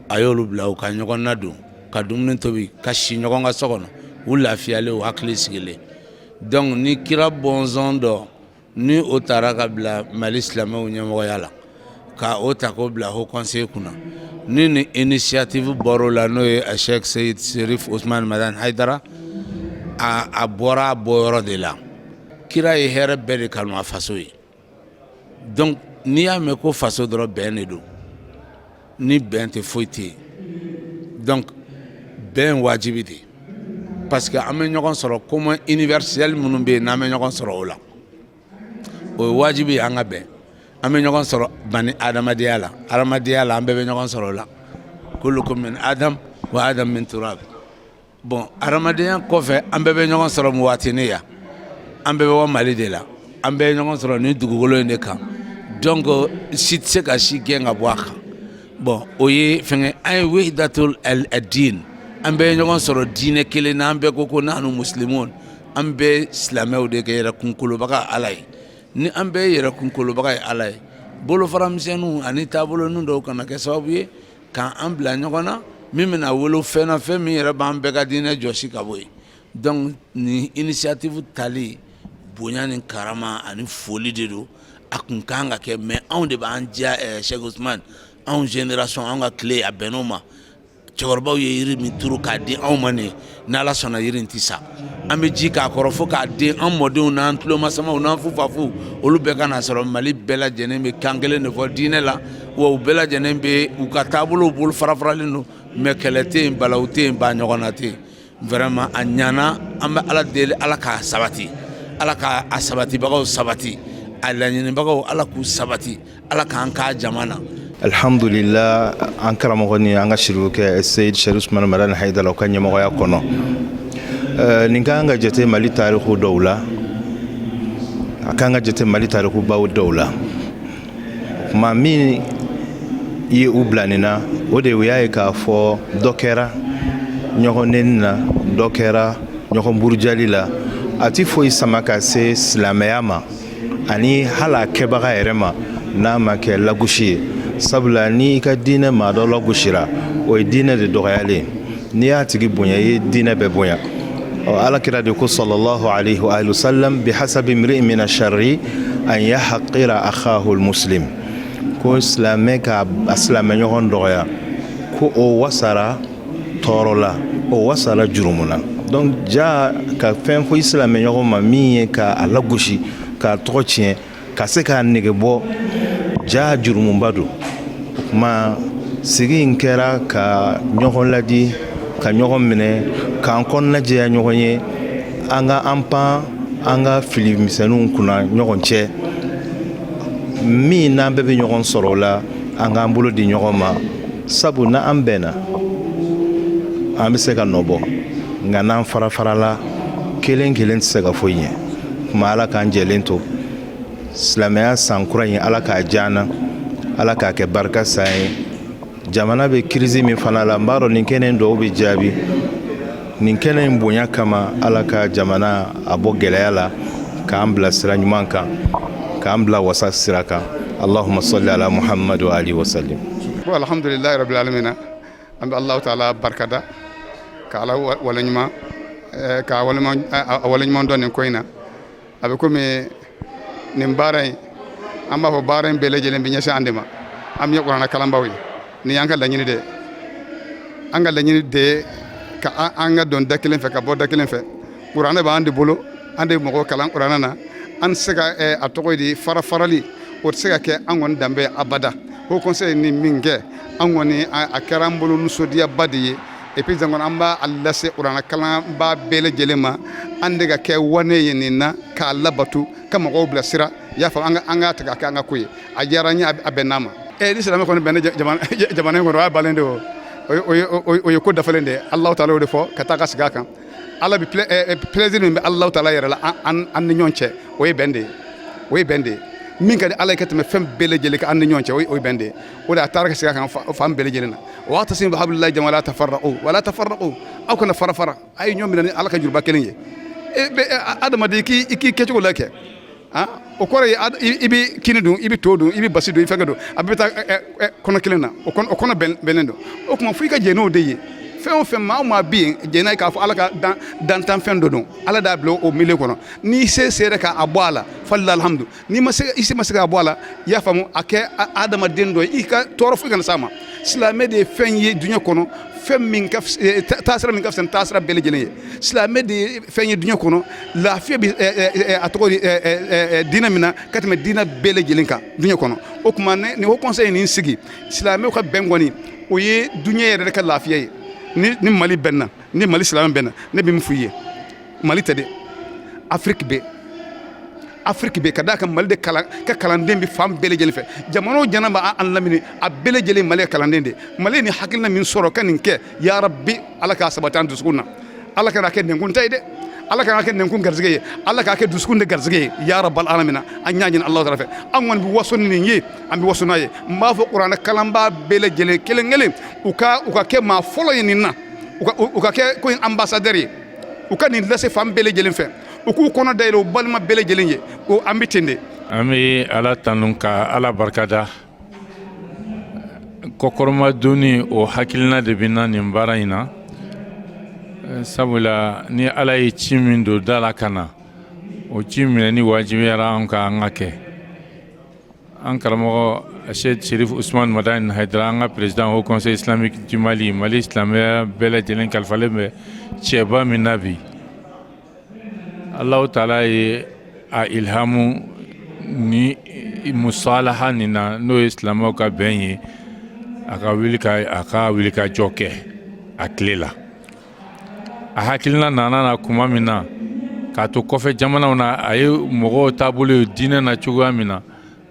Speaker 9: a y'olu bila u ka ɲɔgɔn nadon, ka dumuni tobi, ka si ɲɔgɔn ka so kɔnɔ, u lafiyalen, u hakili sigilen. Donc ni kira bɔnsɔn dɔ ni o taara ka bila Mali silamɛw ɲɛmɔgɔya la, ka o ta k'o bila haut conseil kunna, ni initiative bɔr'o la, n'o ye Cheikh Seyid Serif Ousmane Madani Haidara, a bɔra a bɔyɔrɔ de la. Kira ye hɛrɛ bɛɛ de kanu a faso ye. Donc n'i y'a mɛn ko faso dɔrɔn, bɛn de don. Ni bɛn tɛ, foyi tɛ yen. Donc bɛn wajibi de, parce que an bɛ ɲɔgɔn sɔrɔ commun universel minnu bɛ yen, n'an bɛ ɲɔgɔn sɔrɔ o la, o ye wajibi ye an ka bɛn. An bɛ ɲɔgɔn sɔrɔ bani adamadenya la, adamadenya la, an bɛɛ bɛ ɲɔgɔn sɔrɔ o la, kullukum min adam wa adam min turab. Bon, adamadenya kɔfɛ, an bɛɛ bɛ ɲɔgɔn sɔrɔ muwatiniya, an bɛɛ bɛ bɔ Mali de la, an bɛɛ ye ɲɔgɔn sɔrɔ nin dugukolo in de kan. Donc si tɛ se ka si gɛn ka bɔ a kan. Bon, o ye fɛnkɛ an ye wahdatul din, an bɛɛ ye ɲɔgɔn sɔrɔ diinɛ kelen na. An bɛɛ ko nahnu muslimun, an bɛɛ silamɛw de kɛ yɛrɛ kunkolobaga Ala ye. Ni an bɛɛ ye yɛrɛ kunkolobaga ye Ala ye, bolofara misɛnninw ani taabolonin dɔw kana kɛ sababu ye k'an bila ɲɔgɔn na, min bɛna wolo fɛn na, fɛn min yɛrɛ b'an bɛɛ ka diinɛ jɔsi ka bɔ yen. Donc nin initiative tali, bonya ni karama ani foli de don. A kun kan ka kɛ, mais anw de b'an diya. Cheikh Ousmane, anw génération, anw ka tile, a bɛnn'o ma. Cɛkɔrɔbaw ye yiri min turu k'a di anw ma nin, n'Ala sɔnna, yiri in tɛ sa. An bɛ ji k'a kɔrɔ fo k'a den an mɔdenw n'an tulomasamaw n'an fufafuw, olu bɛɛ ka na sɔrɔ Mali bɛɛ lajɛlen bɛ kan kelen de fɔ diinɛ la, wa u bɛɛ lajɛlen bɛ u ka taabolow bolo fara faralen don, mais kɛlɛ tɛ yen, balawu tɛ yen, ba ɲɔgɔn na tɛ yen. Vraiment a ɲana. An bɛ Ala deli, Ala k'a sabati, Ala k'a sabatibagaw sabati, a laɲinibagaw, Ala k'u sabati, Ala k'an k'a jama na.
Speaker 10: Alhamdulillah, an karamɔgɔ ni an ka sirikɛ Seyid Sherif Usman Madani Haidara, u ka ɲɛmɔgɔya kɔnɔ, nin kan ka jate Mali tariku dɔw la, a kan ka jate Mali tarikubaw dɔw la. Tuma min ye u bila nin na, o de u y'a ye k'a fɔ dɔ kɛra ɲɔgɔn neni na, dɔ kɛra ɲɔgɔn burujali la, a ti foyi sama ka se silamɛya ma ani hali a kɛbaga yɛrɛ ma n'a ma kɛ lagosi ye. Sabula n'i ka diinɛ maa dɔ lagosira, o ye diinɛ de dɔgɔyalen. N'i y'a tigi bonya, i ye diinɛ bɛɛ bonya. Ɔ Ala kira de ko sallallahu alaihi wa sallam, bihasabi mri'in mina sharri an yahqira akhahu muslim, ko silamɛ ka a silamɛ ɲɔgɔn dɔgɔya, ko o wasara tɔɔrɔ la, o wasara jurumu na. Donc ja ka fɛn fɔ i silamɛ ɲɔgɔn ma min ye ka a lagosi, k'a tɔgɔ tiɲɛ, ka se k'a nege bɔ, ja jurumuba don. O kuma sigi in kɛra ka ɲɔgɔn ladi, ka ɲɔgɔn minɛ, k'an kɔnɔnajɛya ɲɔgɔn ye, an ka an pan an ka fili misɛnninw kunna ɲɔgɔn cɛ. Min n'an bɛɛ bɛ ɲɔgɔn sɔrɔ o la, an k'an bolo di ɲɔgɔn ma, sabu n'an bɛnna, an bɛ se ka nɔ bɔ, nka n'an fara farala, kelen kelen tɛ se ka foyi ɲɛ. Kuma Ala k'an jɛlen to silamɛya san kura in, Ala k'a diya an na, Ala k'a kɛ barika san ye. Jamana bɛ crise min fana la, n b'a dɔn nin kɛnɛ in dɔw bɛ jaabi nin kɛnɛ in bonya kama. Ala ka jamana a bɔ gɛlɛya la, k'an bila sira ɲuman kan, k'an bila wasa sira kan. Allahumma salli ala Muhammad wa alihi wa sallim.
Speaker 11: Ko alhamdulilayi rabbil alamina. An bɛ Alahu taala barikada ka Ala waleɲuman ka waleɲuman dɔn nin ko in na. A bɛ komi nin baara in, an b'a fɔ baara in bɛɛ lajɛlen bɛ ɲɛsin an de ma, an ye kuranɛ kalanbaw ye. Nin y'an ka laɲini de ye, an ka laɲini de ye ka an ka don da kelen fɛ ka bɔ da kelen fɛ. Kuranɛ b'an de bolo, an de mɔgɔw kalan kuranɛ na. An tɛ se ka a tɔgɔ di fara farali, o tɛ se ka kɛ an kɔni danbe abada. Haut Conseil ni min kɛ, an kɔni a kɛra an bolo nisɔndiyaba de ye. Et puis kɔni, an b'a lase kuranɛ kalanba bɛɛ lajɛlen ma, an de ka kɛ wane ye nin na, k'a labato, ka mɔgɔw bilasira. I y'a fɔ an k'a ta k'a kɛ an ka ko ye. A diyara n ye, a bɛn n'a ma. Ni silamɛ kɔni bɛnna jamana in kɔnɔ, o y'a balen de, o ye ko dafalen de ye. Alahu taala y'o de fɔ ka taa ka segin a kan. Ala bɛ plaisir min bɛ Alahu taala yɛrɛ la an ni ɲɔgɔn cɛ, o ye bɛn de ye, o ye bɛn de ye. Min ka di Ala ye ka tɛmɛ fɛn bɛɛ lajɛlen kan an ni ɲɔgɔn cɛ, o ye bɛn de ye. O de a taara ka segin a kan fan bɛɛ lajɛlen na. Wa'tasimu bihablillahi jami'an wala tafarraqu, wala tafarraqu. Aw kana fara fara, a ye ɲɔgɔn minɛ ni Ala ka juruba kelen ye. Adamaden, i k'i kɛcogo la kɛ, o kɔrɔ ye i bɛ kini dun, i bɛ to dun, i bɛ basi dun, i fɛnkɛ dun, a bɛɛ bɛ taa kɔnɔ kelen na, o kɔnɔ bɛnnen don. O tuma fo i ka jɛn n'o de ye. Fɛn o fɛn, maa o maa bɛ yen, jɛn n'a ye k'a fɔ Ala ka dantanfɛn dɔ don, Ala d'a bila o milieu kɔnɔ. N'i se sera k'a bɔ a la, falilahi alhamdu. N'i ma se, i se ma se k'a bɔ a la, i y'a faamu, a kɛ adamaden dɔ ye, i ka tɔɔrɔ foyi kana s'a ma. Silamɛ de ye fɛn ye diɲɛ kɔnɔ, fɛn min ka taasira min ka fisa ni taasira bɛɛ lajɛlen ye. Silamɛ de ye fɛn ye diɲɛ kɔnɔ, lafiya bɛ a tɔgɔ di diinɛ min na ka tɛmɛ diinɛ bɛɛ lajɛlen kan diɲɛ kɔnɔ. O tuma ni Haut Conseil ye nin sigi, silamɛw ka bɛn kɔni, o ye diɲɛ yɛrɛ ka lafiya ye. Ni Mali bɛnna, ni Mali silamɛ bɛnna, ne bɛ min f'u ye, Mali tɛ dɛ, Afiriki bɛɛ, Afiriki bɛɛ, ka d'a kan Mali de kalan ka kalanden bɛ fan bɛɛ lajɛlen fɛ. Jamana o jamana b'an lamini, a bɛɛ lajɛlen Mali ka kalanden de. Mali ni hakilina min sɔrɔ ka nin kɛ, ya Rabi, Ala k'a sabati an dusukun na. Ala kana kɛ nɛnkun ta ye dɛ, Ala kana kɛ nɛnkun garisɛgɛ ye, Ala k'a kɛ dusukun de garisɛgɛ ye, ya rabal alamina. An y'a ɲini Alahu taala fɛ. An kɔni bɛ waso ni nin ye, an bɛ waso n'a ye. N b'a fɔ kuranɛ kalanbaa bɛɛ lajɛlen kelen kelen, u ka kɛ maa fɔlɔ ye nin na, u ka kɛ ko in ambassadeur ye, u ka nin lase fan bɛɛ lajɛlen fɛ, u k'u kɔnɔ dayɛlɛ u balima bɛɛ lajɛlen ye. O an bɛ ten de.
Speaker 9: An bɛ Ala tanu ka Ala barikada. Kɔkɔrɔmadonni, o hakilina de bɛ na nin baara in na, sabula ni Ala ye ci min don da la ka na, o ci minɛ ni wajibiyara an ka an ka kɛ. An karamɔgɔ Sherif Usman Madani Hayidara, an ka président Haut Conseil islamique du Mali, Mali silamɛya bɛɛ lajɛlen kalifalen bɛ cɛba min na bi, Alahu taala ye a ilhamu ni musalaha nin na, n'o ye silamɛw ka bɛn ye, a ka wuli ka a ka wuli ka jɔ kɛ a tile la. A hakilina nana na kuma min na, k'a to kɔfɛ jamanaw na, a ye mɔgɔw taabolo ye diinɛ na cogoya min na,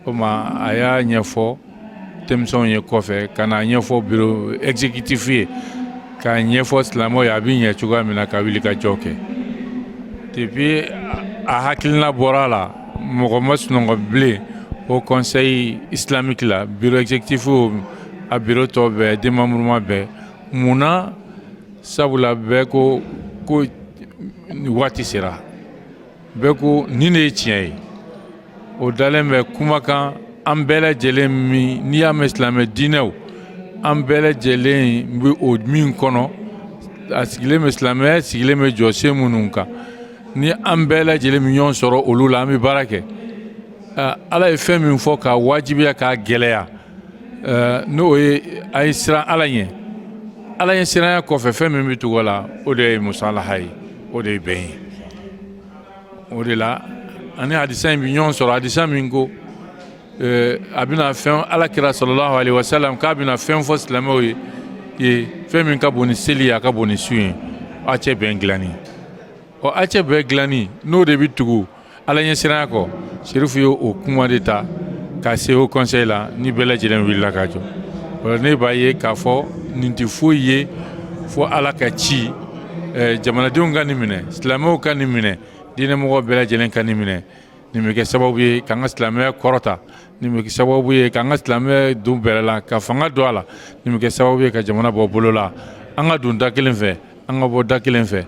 Speaker 9: o ma a y'a ɲɛfɔ denmisɛnw ye kɔfɛ, ka n'a ɲɛfɔ bureau exécutif ye, k'a ɲɛfɔ silamɛw ye a bɛ ɲɛ cogoya min na ka wuli ka jɔ kɛ. Depuis a hakilina bɔra a la, mɔgɔ ma sunɔgɔ bilen Haut Conseil islamique la, bureau exécutif, a bureau tɔ bɛɛ, démembrement bɛɛ. Mun na? Sabula bɛɛ ko ko waati sera, bɛɛ ko nin de ye tiɲɛ ye. O dalen bɛ kumakan an bɛɛ lajɛlen min, n'i y'a mɛn silamɛ diinɛw, an bɛɛ lajɛlen bɛ o min kɔnɔ, a sigilen bɛ, silamɛya sigilen bɛ jɔsen minnu kan, ni an bɛɛ lajɛlen bɛ ɲɔgɔn sɔrɔ olu la, an bɛ baara kɛ. Ala ye fɛn min fɔ k'a wajibiya k'a gɛlɛya, n'o ye a ye siran Ala ɲɛ. Ala ɲɛ siranya kɔfɛ, fɛn min bɛ tugu a la, o de ye musalaha ye, o de ye bɛn ye. O de la ani hadisa in bɛ ɲɔgɔn sɔrɔ, hadisa min ko a bɛna fɛn, Ala kira sallallahu alaihi wasallam k'a bɛna fɛn fɔ silamɛw ye, fɛn min ka bon ni seli ye, a ka bon ni sun ye, aw cɛ bɛn dilanni. Ɔ, aw cɛ bɛn dilanni, n'o de bɛ tugu Ala ɲɛ siranya kɔ. Serifu ye o kuma de ta.
Speaker 12: Ka se Haut Conseil la, ni bɛɛ lajɛlen wulila ka jɔ. O la ne b'a ye k'a fɔ nin tɛ foyi ye fo Ala ka ci. Jamanadenw ka nin minɛ, silamɛw ka nin minɛ, diinɛmɔgɔ bɛɛ lajɛlen ka nin minɛ. Nin bɛ kɛ sababu ye k'an ka silamɛya kɔrɔta, nin bɛ kɛ sababu ye k'an ka silamɛya don bɛrɛ la, ka fanga don a la, nin bɛ kɛ sababu ye ka jamana bɔ bolo la. An ka don da kelen fɛ, an ka bɔ da kelen fɛ.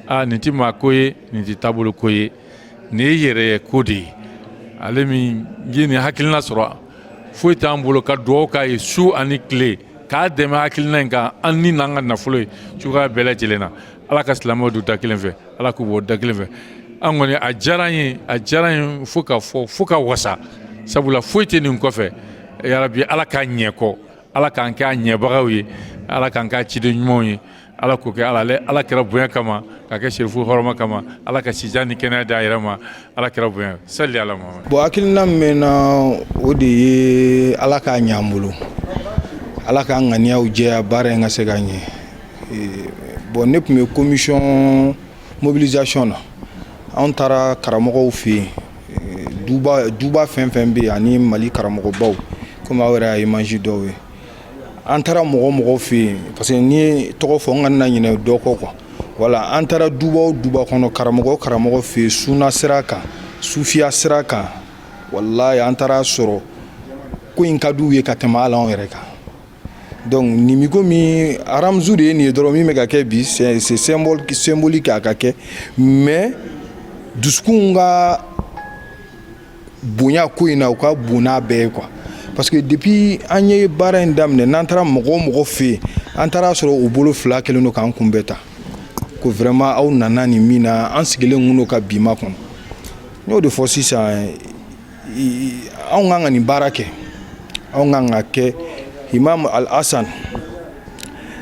Speaker 12: Aa, nin tɛ maa ko ye, nin tɛ taabolo ko ye, nin ye yɛrɛ ko de ye. Ale min ye nin hakilina sɔrɔ, foyi t'an bolo ka dugawu k'a ye su ani tile, k'a dɛmɛ hakilina in kan, an ni n'an ka nafolo ye cogoya bɛɛ lajɛlen na. Ala ka silamɛw don da kelen fɛ, Ala k'u bɔ da kelen fɛ. An kɔni, a diyara an ye, a diyara an ye fo ka fɔ, fo ka wasa, sabula foyi tɛ nin kɔfɛ. Yarabi, Ala k'a ɲɛ kɔ, Ala k'an kɛ a ɲɛbagaw ye, Ala k'an k'a ciden ɲumanw ye. Ala k'o kɛ. Ala, Ala kira bonya kama, ka kɛ serifu hɔrɔma kama, Ala ka sijan ni kɛnɛya d'a yɛrɛ ma. Ala kira bonya, sali ala ma.
Speaker 13: Bon, hakilina min bɛ n na, o de ye Ala k'a ɲɛ an bolo, Ala k'an ŋaniyaw jɛya, baara in ka se ka ɲɛ. Bon, ne tun bɛ commission mobilisation na. Anw taara karamɔgɔw fɛ yen, duba duba fɛn fɛn bɛ yen, ani Mali karamɔgɔbaw, komi aw yɛrɛ y'a image dɔw ye. An taara mɔgɔ mɔgɔ fɛ yen, parce que n'i ye tɔgɔ fɔ, n kana na ɲinɛ dɔ kɔ quoi. Voilà, an taara duba o duba kɔnɔ, karamɔgɔ o karamɔgɔ fɛ yen, suna sira kan, sufiya sira kan, walayi, an taara sɔrɔ ko in ka d'u ye ka tɛmɛ hali anw yɛrɛ kan. Donc nin bi komi aramzu de ye nin ye dɔrɔn, min bɛ ka kɛ bi, c'est symbole, symbolique a ka kɛ, mais dusukun ka bonya ko in na, u ka bon n'a bɛɛ ye quoi. Parce que depuis an ye baara in daminɛ, n'an taara mɔgɔ o mɔgɔ fɛ yen, an taara sɔrɔ u bolo fila kɛlen don k'an kunbɛn ta ko vraiment aw nana nin min na, an sigilen kun don ka bi ma kɔnɔ. N y'o de fɔ sisan, anw kan ka nin baara kɛ, anw kan ka kɛ Imam Al Hasan.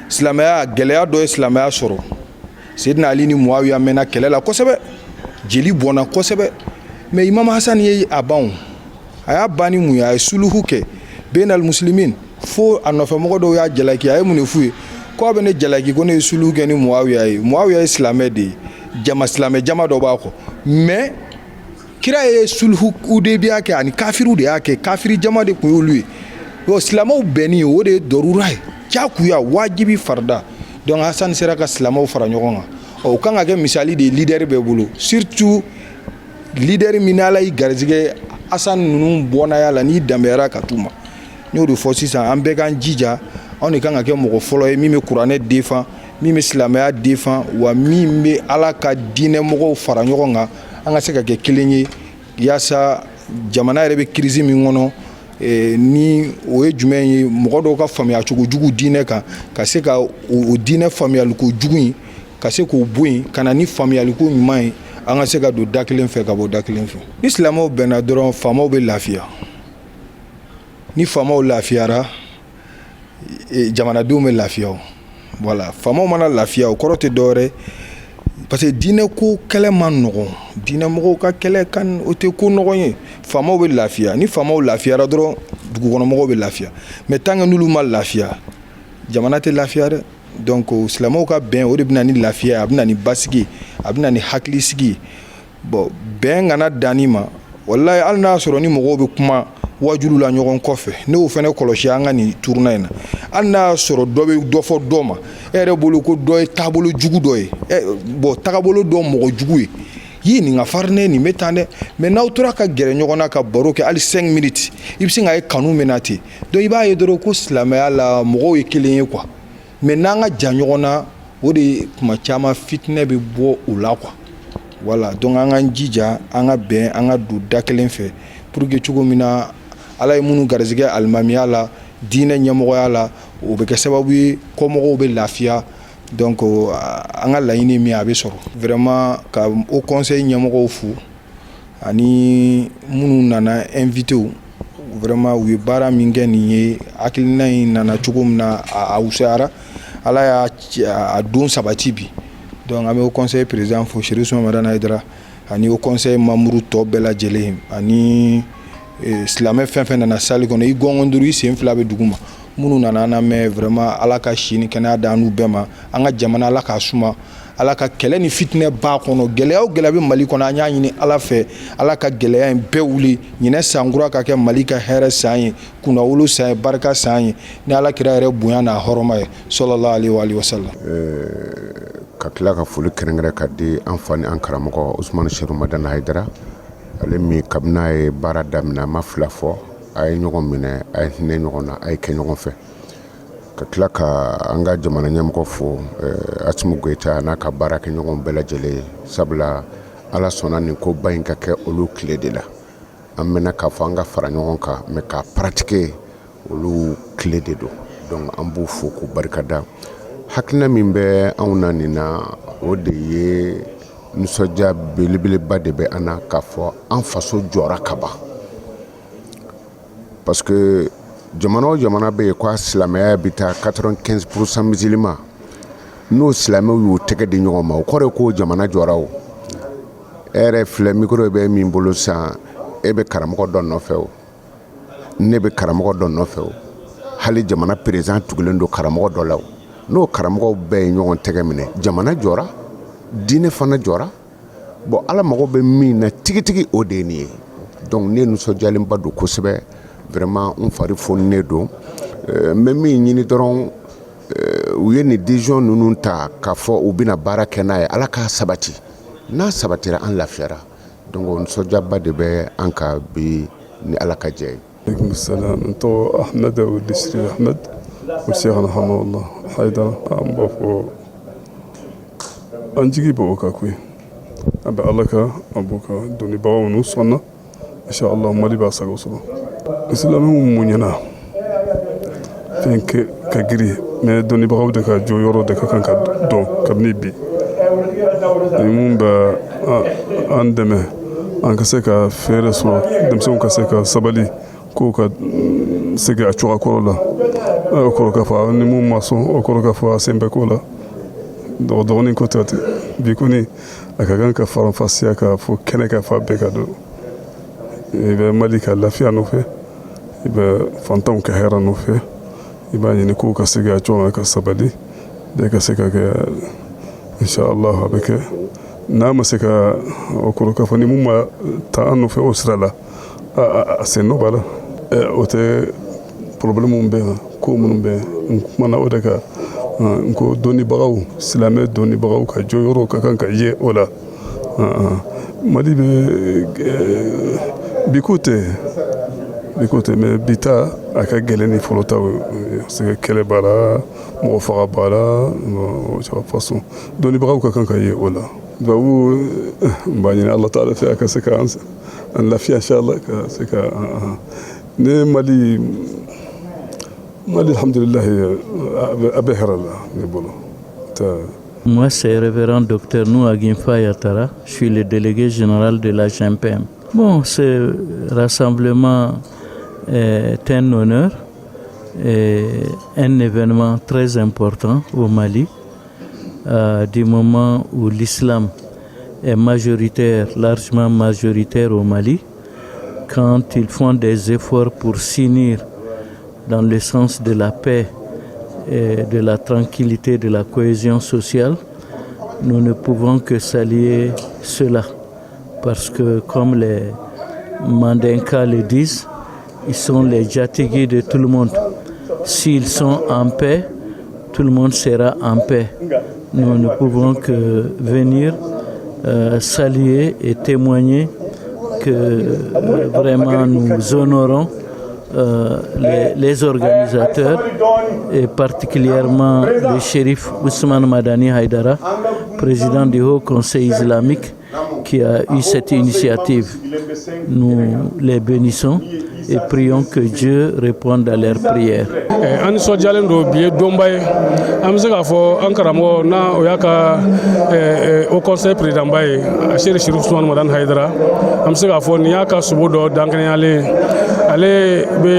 Speaker 13: Silamɛya gɛlɛya dɔ ye silamɛya sɔrɔ. Seydina Ali ni Muawiya mɛnna kɛlɛ la kosɛbɛ, jeli bɔnna kosɛbɛ, mais Imam Hasan ye a ban. A y'a ban ni mun ye? A ye suluhu kɛ benal muslimin, fo a nɔfɛmɔgɔ dɔw y'a jalaki. A ye mun de f'u ye? Ko a bɛ ne jalaki ko ne ye suluhu kɛ ni Muawiya ye. Muawiya ye silamɛ de ye, jama silamɛ jama dɔ b'a kɔ, mais kira ye sulhu Hudebiya kɛ ani kafiriw de y'a kɛ, kafiri jama de tun y'olu ye. Bon, silamɛw bɛnni, o de ye dɔrura ye, jakuya, wajibi, farida. Donc Hasan sera ka silamɛw fara ɲɔgɔn kan. O kan ka kɛ misali de ye leader bɛɛ bolo, surtout leader min n'Ala y'i garijɛgɛ Hasan ninnu bɔnnaya la, n'i danbeyara ka t'u ma. N y'o de fɔ sisan, an bɛɛ k'an jija, anw de kan ka kɛ mɔgɔ fɔlɔ ye min bɛ kuranɛ défend, min bɛ silamɛya défend, wa min bɛ Ala ka diinɛ mɔgɔw fara ɲɔgɔn kan, an ka se ka kɛ kelen ye, yaasa jamana yɛrɛ bɛ crise min kɔnɔ, ni o ye jumɛn ye? Mɔgɔ dɔw ka faamuya cogo jugu diinɛ kan, ka se ka o diinɛ faamuyaliko jugu in, ka se k'o bɔ yen, ka na ni faamuyaliko ɲuman ye, an ka se ka don da kelen fɛ, ka bɔ da kelen fɛ. Ni silamɛw bɛnna dɔrɔn, faamaw bɛ lafiya. Ni faamaw lafiyara, jamanadenw bɛ lafiya. O voilà, faamaw mana lafiya, o kɔrɔ tɛ dɔwɛrɛ, parce que diinɛ ko kɛlɛ man nɔgɔn. Diinɛ mɔgɔw ka kɛlɛ kan, o tɛ ko nɔgɔn ye. Faamaw bɛ lafiya. Ni faamaw lafiyara dɔrɔn, dugukɔnɔmɔgɔw bɛ lafiya. Mais tant que n'olu ma lafiya, jamana tɛ lafiya dɛ. Donc silamɛw ka bɛn, o de bɛ na ni lafiya, a bɛ na ni basigi, a bɛ na ni hakilisigi. Bon, bɛn kana dan ma. Walayi, hali n'a sɔrɔ ni mɔgɔw bɛ kuma wajulu la ɲɔgɔn kɔfɛ, ne y'o fana kɔlɔsi an ka nin tournée in na. Hali n'a y'a sɔrɔ dɔ bɛ dɔ fɔ dɔ ma, e yɛrɛ bolo ko dɔ ye taabolo jugu dɔ ye, bon, tagabolo dɔ mɔgɔ jugu ye, yi nin ka farin ne, nin bɛ tan dɛ. Mais n'aw tora ka gɛrɛ ɲɔgɔn na ka baro kɛ, hali 5 minutes, i bɛ sin k'a ye kanu bɛ na ten. Donc i b'a ye dɔrɔn ko silamɛya la, mɔgɔw ye kelen ye quoi. Mais n'an ka jan ɲɔgɔn na, o de tuma caman fitinɛ bɛ bɔ o la quoi. Voilà, donc an k'an jija, an ka bɛn, an ka don da kelen fɛ, pour que cogo min na Ala ye minnu garijɛgɛ alimamiya la, diinɛ ɲɛmɔgɔya la, o bɛ kɛ sababu ye kɔmɔgɔw bɛ lafiya. Donc an ka laɲini min, a bɛ sɔrɔ. Vraiment, ka Haut Conseil ɲɛmɔgɔw fo, ani minnu nana, invité, vraiment u ye baara min kɛ nin ye. Hakilina in nana cogo min na, a wusayara, Ala y'a a don sabati bi. Donc an bɛ Haut Conseil président fo, Chérif Ousmane Madani Haïdara, ani Haut Conseil membre tɔ bɛɛ lajɛlen, ani silamɛ fɛn fɛn nana salle kɔnɔ, i gɔngɔn duuru, i sen fila bɛ dugu ma, minnu nana an lamɛn. Vraiment, Ala ka si ni kɛnɛya d'an n'u bɛɛ ma. An ka jamana, Ala k'a suma. Ala ka kɛlɛ ni fitinɛ b'a kɔnɔ. Gɛlɛya o gɛlɛya bɛ Mali kɔnɔ, an y'a ɲini Ala fɛ, Ala ka gɛlɛya in bɛɛ wuli. Ɲinɛ sankura ka kɛ Mali ka hɛrɛ san ye, kunnawolo san ye, barika san ye, ni Ala kira yɛrɛ bonya n'a hɔrɔma ye, sallallahu alaihi wa sallam.
Speaker 14: Ka tila ka foli kɛrɛnkɛrɛn ka di an fa ni an karamɔgɔ Usumani Seru Madani Hayidara, ale min kabini a ye baara daminɛ, a ma fila fɔ, a ye ɲɔgɔn minɛ, a ye hinɛ ɲɔgɔn na, a ye kɛ ɲɔgɔn fɛ. Ka tila ka an ka jamana ɲɛmɔgɔ fo, Asimi Goyita n'a ka baarakɛɲɔgɔn bɛɛ lajɛlen ye, sabula Ala sɔnna nin koba in ka kɛ olu tile de la. An mɛnna k'a fɔ an ka fara ɲɔgɔn kan, mais k'a pratiquer, olu tile de don. Donc an b'u fo k'u barikada. Hakilina min bɛ anw na nin na, o de ye nisɔndiya belebeleba de bɛ an na k'a fɔ an faso jɔra ka ban, parce que jamana o jamana bɛ yen ko a silamɛya bɛ taa 95% musulman, n'o silamɛw y'u tɛgɛ di ɲɔgɔn ma, o kɔrɔ ye ko jamana jɔra. O e yɛrɛ filɛ, micro bɛ min bolo sisan, e bɛ karamɔgɔ dɔ nɔfɛ, o ne bɛ karamɔgɔ dɔ nɔfɛ, o hali jamana président tugulen don karamɔgɔ dɔ la. O n'o karamɔgɔw bɛɛ ye ɲɔgɔn tɛgɛ minɛ, jamana jɔra, diinɛ fana jɔra. Bon, Ala mago bɛ min na tigitigi, o de ye nin ye. Donc ne nisɔndiyalenba don kosɛbɛ, vraiment n fari foninen don. N bɛ min ɲini dɔrɔn, u ye nin décision ninnu ta k'a fɔ u bɛna baara kɛ n'a ye, Ala k'a sabati. N'a sabatira, an lafiyara. Donc nisɔndiyaba de bɛ an kan bi, ni Ala ka jɛ ye.
Speaker 15: عليكم السلام. N tɔgɔ Ahmed Ould Sirif Ahmed o Cheikhna Hamawallah Haidara. An b'a fɔ an jigi bɛ o kan koyi, an bɛ Ala ka an b'o ka dɔnnibagaw n'u sɔnna, inshallah Mali b'a sago sɔrɔ. Silamɛw muɲɛna fɛn ka giri, mais dɔnnibagaw de ka jɔyɔrɔ de ka kan ka dɔn kabini bi. Ni mun bɛ an dɛmɛ an ka se ka fɛɛrɛ sɔrɔ, denmisɛnw ka se ka sabali, k'o ka segin a cogoya kɔrɔ la, o kɔrɔ k'a fɔ ni mun ma sɔn, o kɔrɔ k'a fɔ a sen bɛ ko la dɔgɔdɔgɔnin ko tɛ. Bi kɔni a ka kan ka faranfasiya k'a fɔ kɛnɛ ka fa bɛɛ ka don. I bɛ Mali ka lafiya nɔfɛ, i bɛ fantanw ka hɛrɛ nɔfɛ, i b'a ɲini k'u ka segin a cogo ka sabali, bɛɛ ka se ka kɛ, inshallah a bɛ kɛ. N'a ma se ka, o kɔrɔ k'a fɔ ni mun ma taa an nɔfɛ o sira la, a sen nɔ b'a la. O tɛ problème minnu bɛ yan, ko minnu bɛ n kumana o de kan. N ko dɔnnibagaw, silamɛ dɔnnibagaw ka jɔyɔrɔ ka kan ka ye o la. Mali bɛ bi ko tɛ, bi ko tɛ, mais bi ta a ka gɛlɛn ni fɔlɔ taw ye, parce que kɛlɛ b'a la, mɔgɔ faga b'a la façon. Dɔnnibagaw ka kan ka ye o la. Dubabu n b'a ɲini Ala taala fɛ, a ka se ka an lafiya, inshallah ka se ka ne Mali, Mali alhamdulillah a bɛ hɛrɛ la ne bolo.
Speaker 16: Moi, c'est révérend docteur Nouaguinfa Yatara. Je suis le délégué général de la GMPM. Bon, ce rassemblement est un honneur et un événement très important au Mali, du moment où l'islam est majoritaire, largement majoritaire au Mali, quand ils font des efforts pour s'unir dans le sens de la paix et de la tranquillité, de la cohésion sociale, nous ne pouvons que saluer cela. Parce que, comme les Mandinka le disent, ils sont les Djatigui de tout le monde. S'ils sont en paix, tout le monde sera en paix. Nous ne pouvons que venir saluer et témoigner que vraiment nous honorons les organisateurs et particulièrement le chérif Ousmane Madani Haïdara, président du Haut Conseil islamique, qui a eu cette initiative. Nous les bénissons et prions que Dieu réponde à leurs prières.
Speaker 15: An nisɔndiyalen don. Bi ye donba ye. An bɛ se k'a fɔ an karamɔgɔ n'a o y'a ka Haut Conseil président ba ye, Aseri Sirif Usumani Madani Hayidara, an bɛ se k'a fɔ nin y'a ka sobo dɔ dankɛnɛyalen. Ale bɛ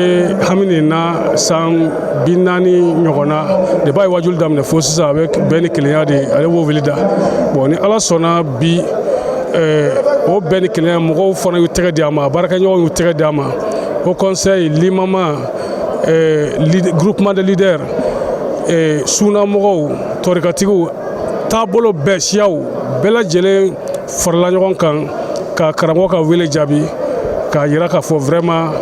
Speaker 15: hami nin na san 40 ɲɔgɔn na, depuis a ye wajuli daminɛ fo sisan, a bɛ bɛn ni kelenya de, ale b'o wele da. Bon, ni Ala sɔnna bi, o bɛn ni kelenya, mɔgɔw fana y'u tɛgɛ di a ma, a baarakɛɲɔgɔnw y'u tɛgɛ di a ma, Haut Conseil, limama, groupement de leaders, sunamɔgɔw, tɔrikatigiw,
Speaker 17: taabolo bɛɛ, siyaw bɛɛ lajɛlen farala ɲɔgɔn kan ka karamɔgɔ ka wele jaabi, k'a yira k'a fɔ vraiment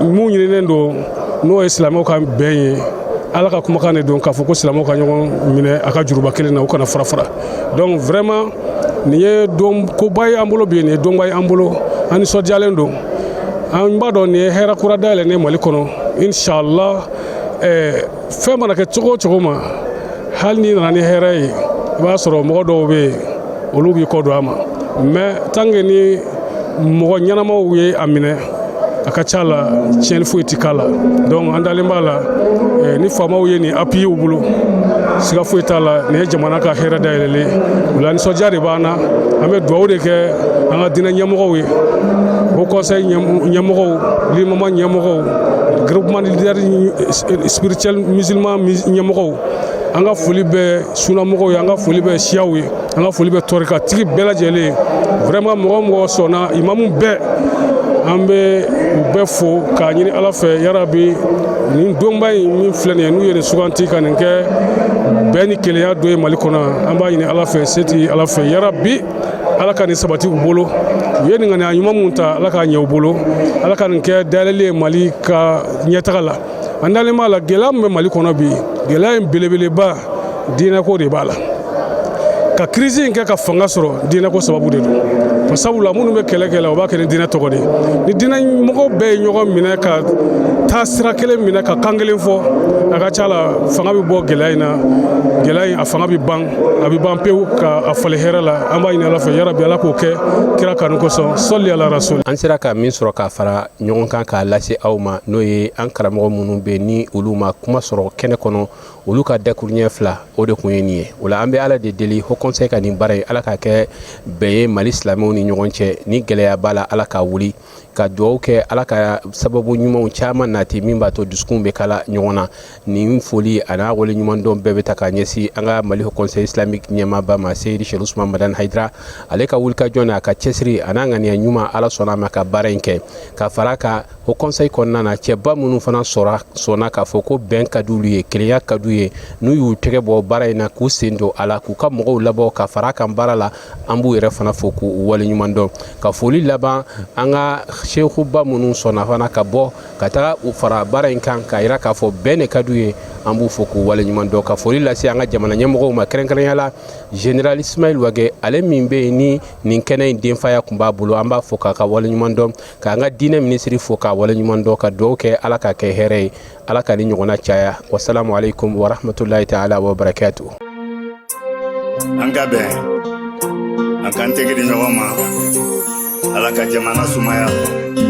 Speaker 17: mun ɲininen don, n'o ye silamɛw ka bɛn ye. Ala ka kumakan de don k'a fɔ ko silamɛw ka ɲɔgɔn minɛ a ka juruba kelen na, u kana fara fara. Donc vraiment, nin ye don koba ye an bolo bi, nin ye donba ye an bolo, an nisɔndiyalen don. An b'a dɔn nin ye hɛrɛ kura dayɛlɛnnen Mali kɔnɔ, inshallah. Fɛn mana kɛ cogo o cogo ma, hali n'i nana ni hɛrɛ ye, i b'a sɔrɔ mɔgɔ dɔw bɛ yen, olu b'i kɔ don a ma. Mais tant que ni mɔgɔ ɲɛnamaw ye a minɛ, a ka ca la, tiɲɛni foyi ti k'a la. Donc an dalen b'a la, ni faamaw ye nin appui u bolo, siga foyi t'a la, nin ye jamana ka hɛrɛ dayɛlɛlen. O la, nisɔndiya de b'an na. An bɛ dugawu de kɛ an ka diinɛ ɲɛmɔgɔw ye, Haut Conseil ɲɛmɔgɔw, limama ɲɛmɔgɔw, groupement de leaders spirituel musulman ɲɛmɔgɔw. An ka foli bɛ sunamɔgɔw ye, an ka foli bɛ siyaw ye, an ka foli bɛ tɔrikatigi bɛɛ lajɛlen ye. Vraiment, mɔgɔ o mɔgɔ sɔnna, imamu bɛɛ, an bɛ u bɛɛ fo k'a ɲini Ala fɛ, yarabi, nin donba in min filɛ nin ye, n'u ye nin suganti ka nin kɛ bɛn ni kelenya don ye Mali kɔnɔ, an b'a ɲini Ala fɛ, se Ala fɛ, yarabi, Ala ka nin sabati u bolo. U ye nin ŋaniya ɲuman mun ta, Ala k'a ɲɛ u bolo, Ala ka nin kɛ dayɛlɛli ye Mali ka ɲɛtaga la. An dalen b'a la, gɛlɛya min bɛ Mali kɔnɔ bi, gɛlɛya in belebeleba, diinɛko de b'a la. Ka crise in kɛ ka fanga sɔrɔ, diinɛko sababu de don. Sabula minnu bɛ kɛlɛ kɛ la, u b'a kɛ ni diinɛ tɔgɔ de ye. Ni diinɛ mɔgɔw bɛɛ ye ɲɔgɔn minɛ, ka taa sira kelen minɛ, ka kan kelen fɔ, a ka ca la, fanga bɛ bɔ gɛlɛya in na. Gɛlɛya in, a fanga bɛ ban, a bɛ ban pewu, ka a falen hɛrɛ la. An b'a ɲini Ala fɛ, yarabi, Ala k'o kɛ kira kanu kosɔn. Sɔli ala rasul.
Speaker 3: An sera ka min sɔrɔ k'a fara ɲɔgɔn kan k'a lase aw ma, n'o ye an karamɔgɔ minnu bɛ ni olu ma kuma sɔrɔ kɛnɛ kɔnɔ, olu ka dakuruɲɛ fila, o de tun ye nin ye. O la, an bɛ Ala de deli, Haut Conseil ka nin baara in, Ala k'a kɛ bɛn ye Mali silamɛw ni ɲɔgɔn cɛ. Ni gɛlɛya b'a la, Ala k'a wuli. Ka dugawu kɛ, Ala ka sababu ɲumanw caman nati min b'a to dusukun bɛ kala ɲɔgɔn na. Nin foli a n'a wale ɲuman dɔn bɛɛ bɛ ta k'a ɲɛsin an ka Mali Haut Conseil islamique ɲɛmaaba ma, Seyidi Chérif Ousmane Madani Haidara. Ale ka wulikajɔ n'a ka cɛsiri a n'a ŋaniya ɲuman, Ala sɔnna a ma ka baara in kɛ. Ka fara kan, Haut Conseil kɔnɔna na, cɛba minnu fana sɔrɔ sɔnna k'a fɔ ko bɛn ka d'olu ye, kelenya ka d'u ye, n'u y'u tɛgɛ bɔ baara in na, k'u sen don a la, k'u ka mɔgɔw labɔ ka fara kan baara la, an b'u yɛrɛ fana fo k'u waleɲuman dɔn. Ka foli laban, an ka sekuba minnu sɔnna fana ka bɔ ka taga u fara baara in kan, k'a yira k'a fɔ bɛn de ka d'u ye, an b'u fo k'u waleɲuman dɔn. Ka foli lase an ka jamana ɲɛmɔgɔw ma, kɛrɛnkɛrɛnya la général Ismaël Wagué, ale min bɛ yen ni nin kɛnɛ in denfaya tun b'a bolo, an b'a fo k'a ka waleɲuman dɔn, k'an ka diinɛ minisiri fo k'a waleɲuman dɔn, ka dugawu kɛ, Ala ka kɛ hɛrɛ ye, Ala ka ni ɲɔgɔnna caya. Wasalamu alaikum warahmatullahi ta'ala wa barakatuh.
Speaker 1: An ka bɛn, an k'an tɛgɛ di ɲɔgɔn ma, Ala ka jamana sumaya.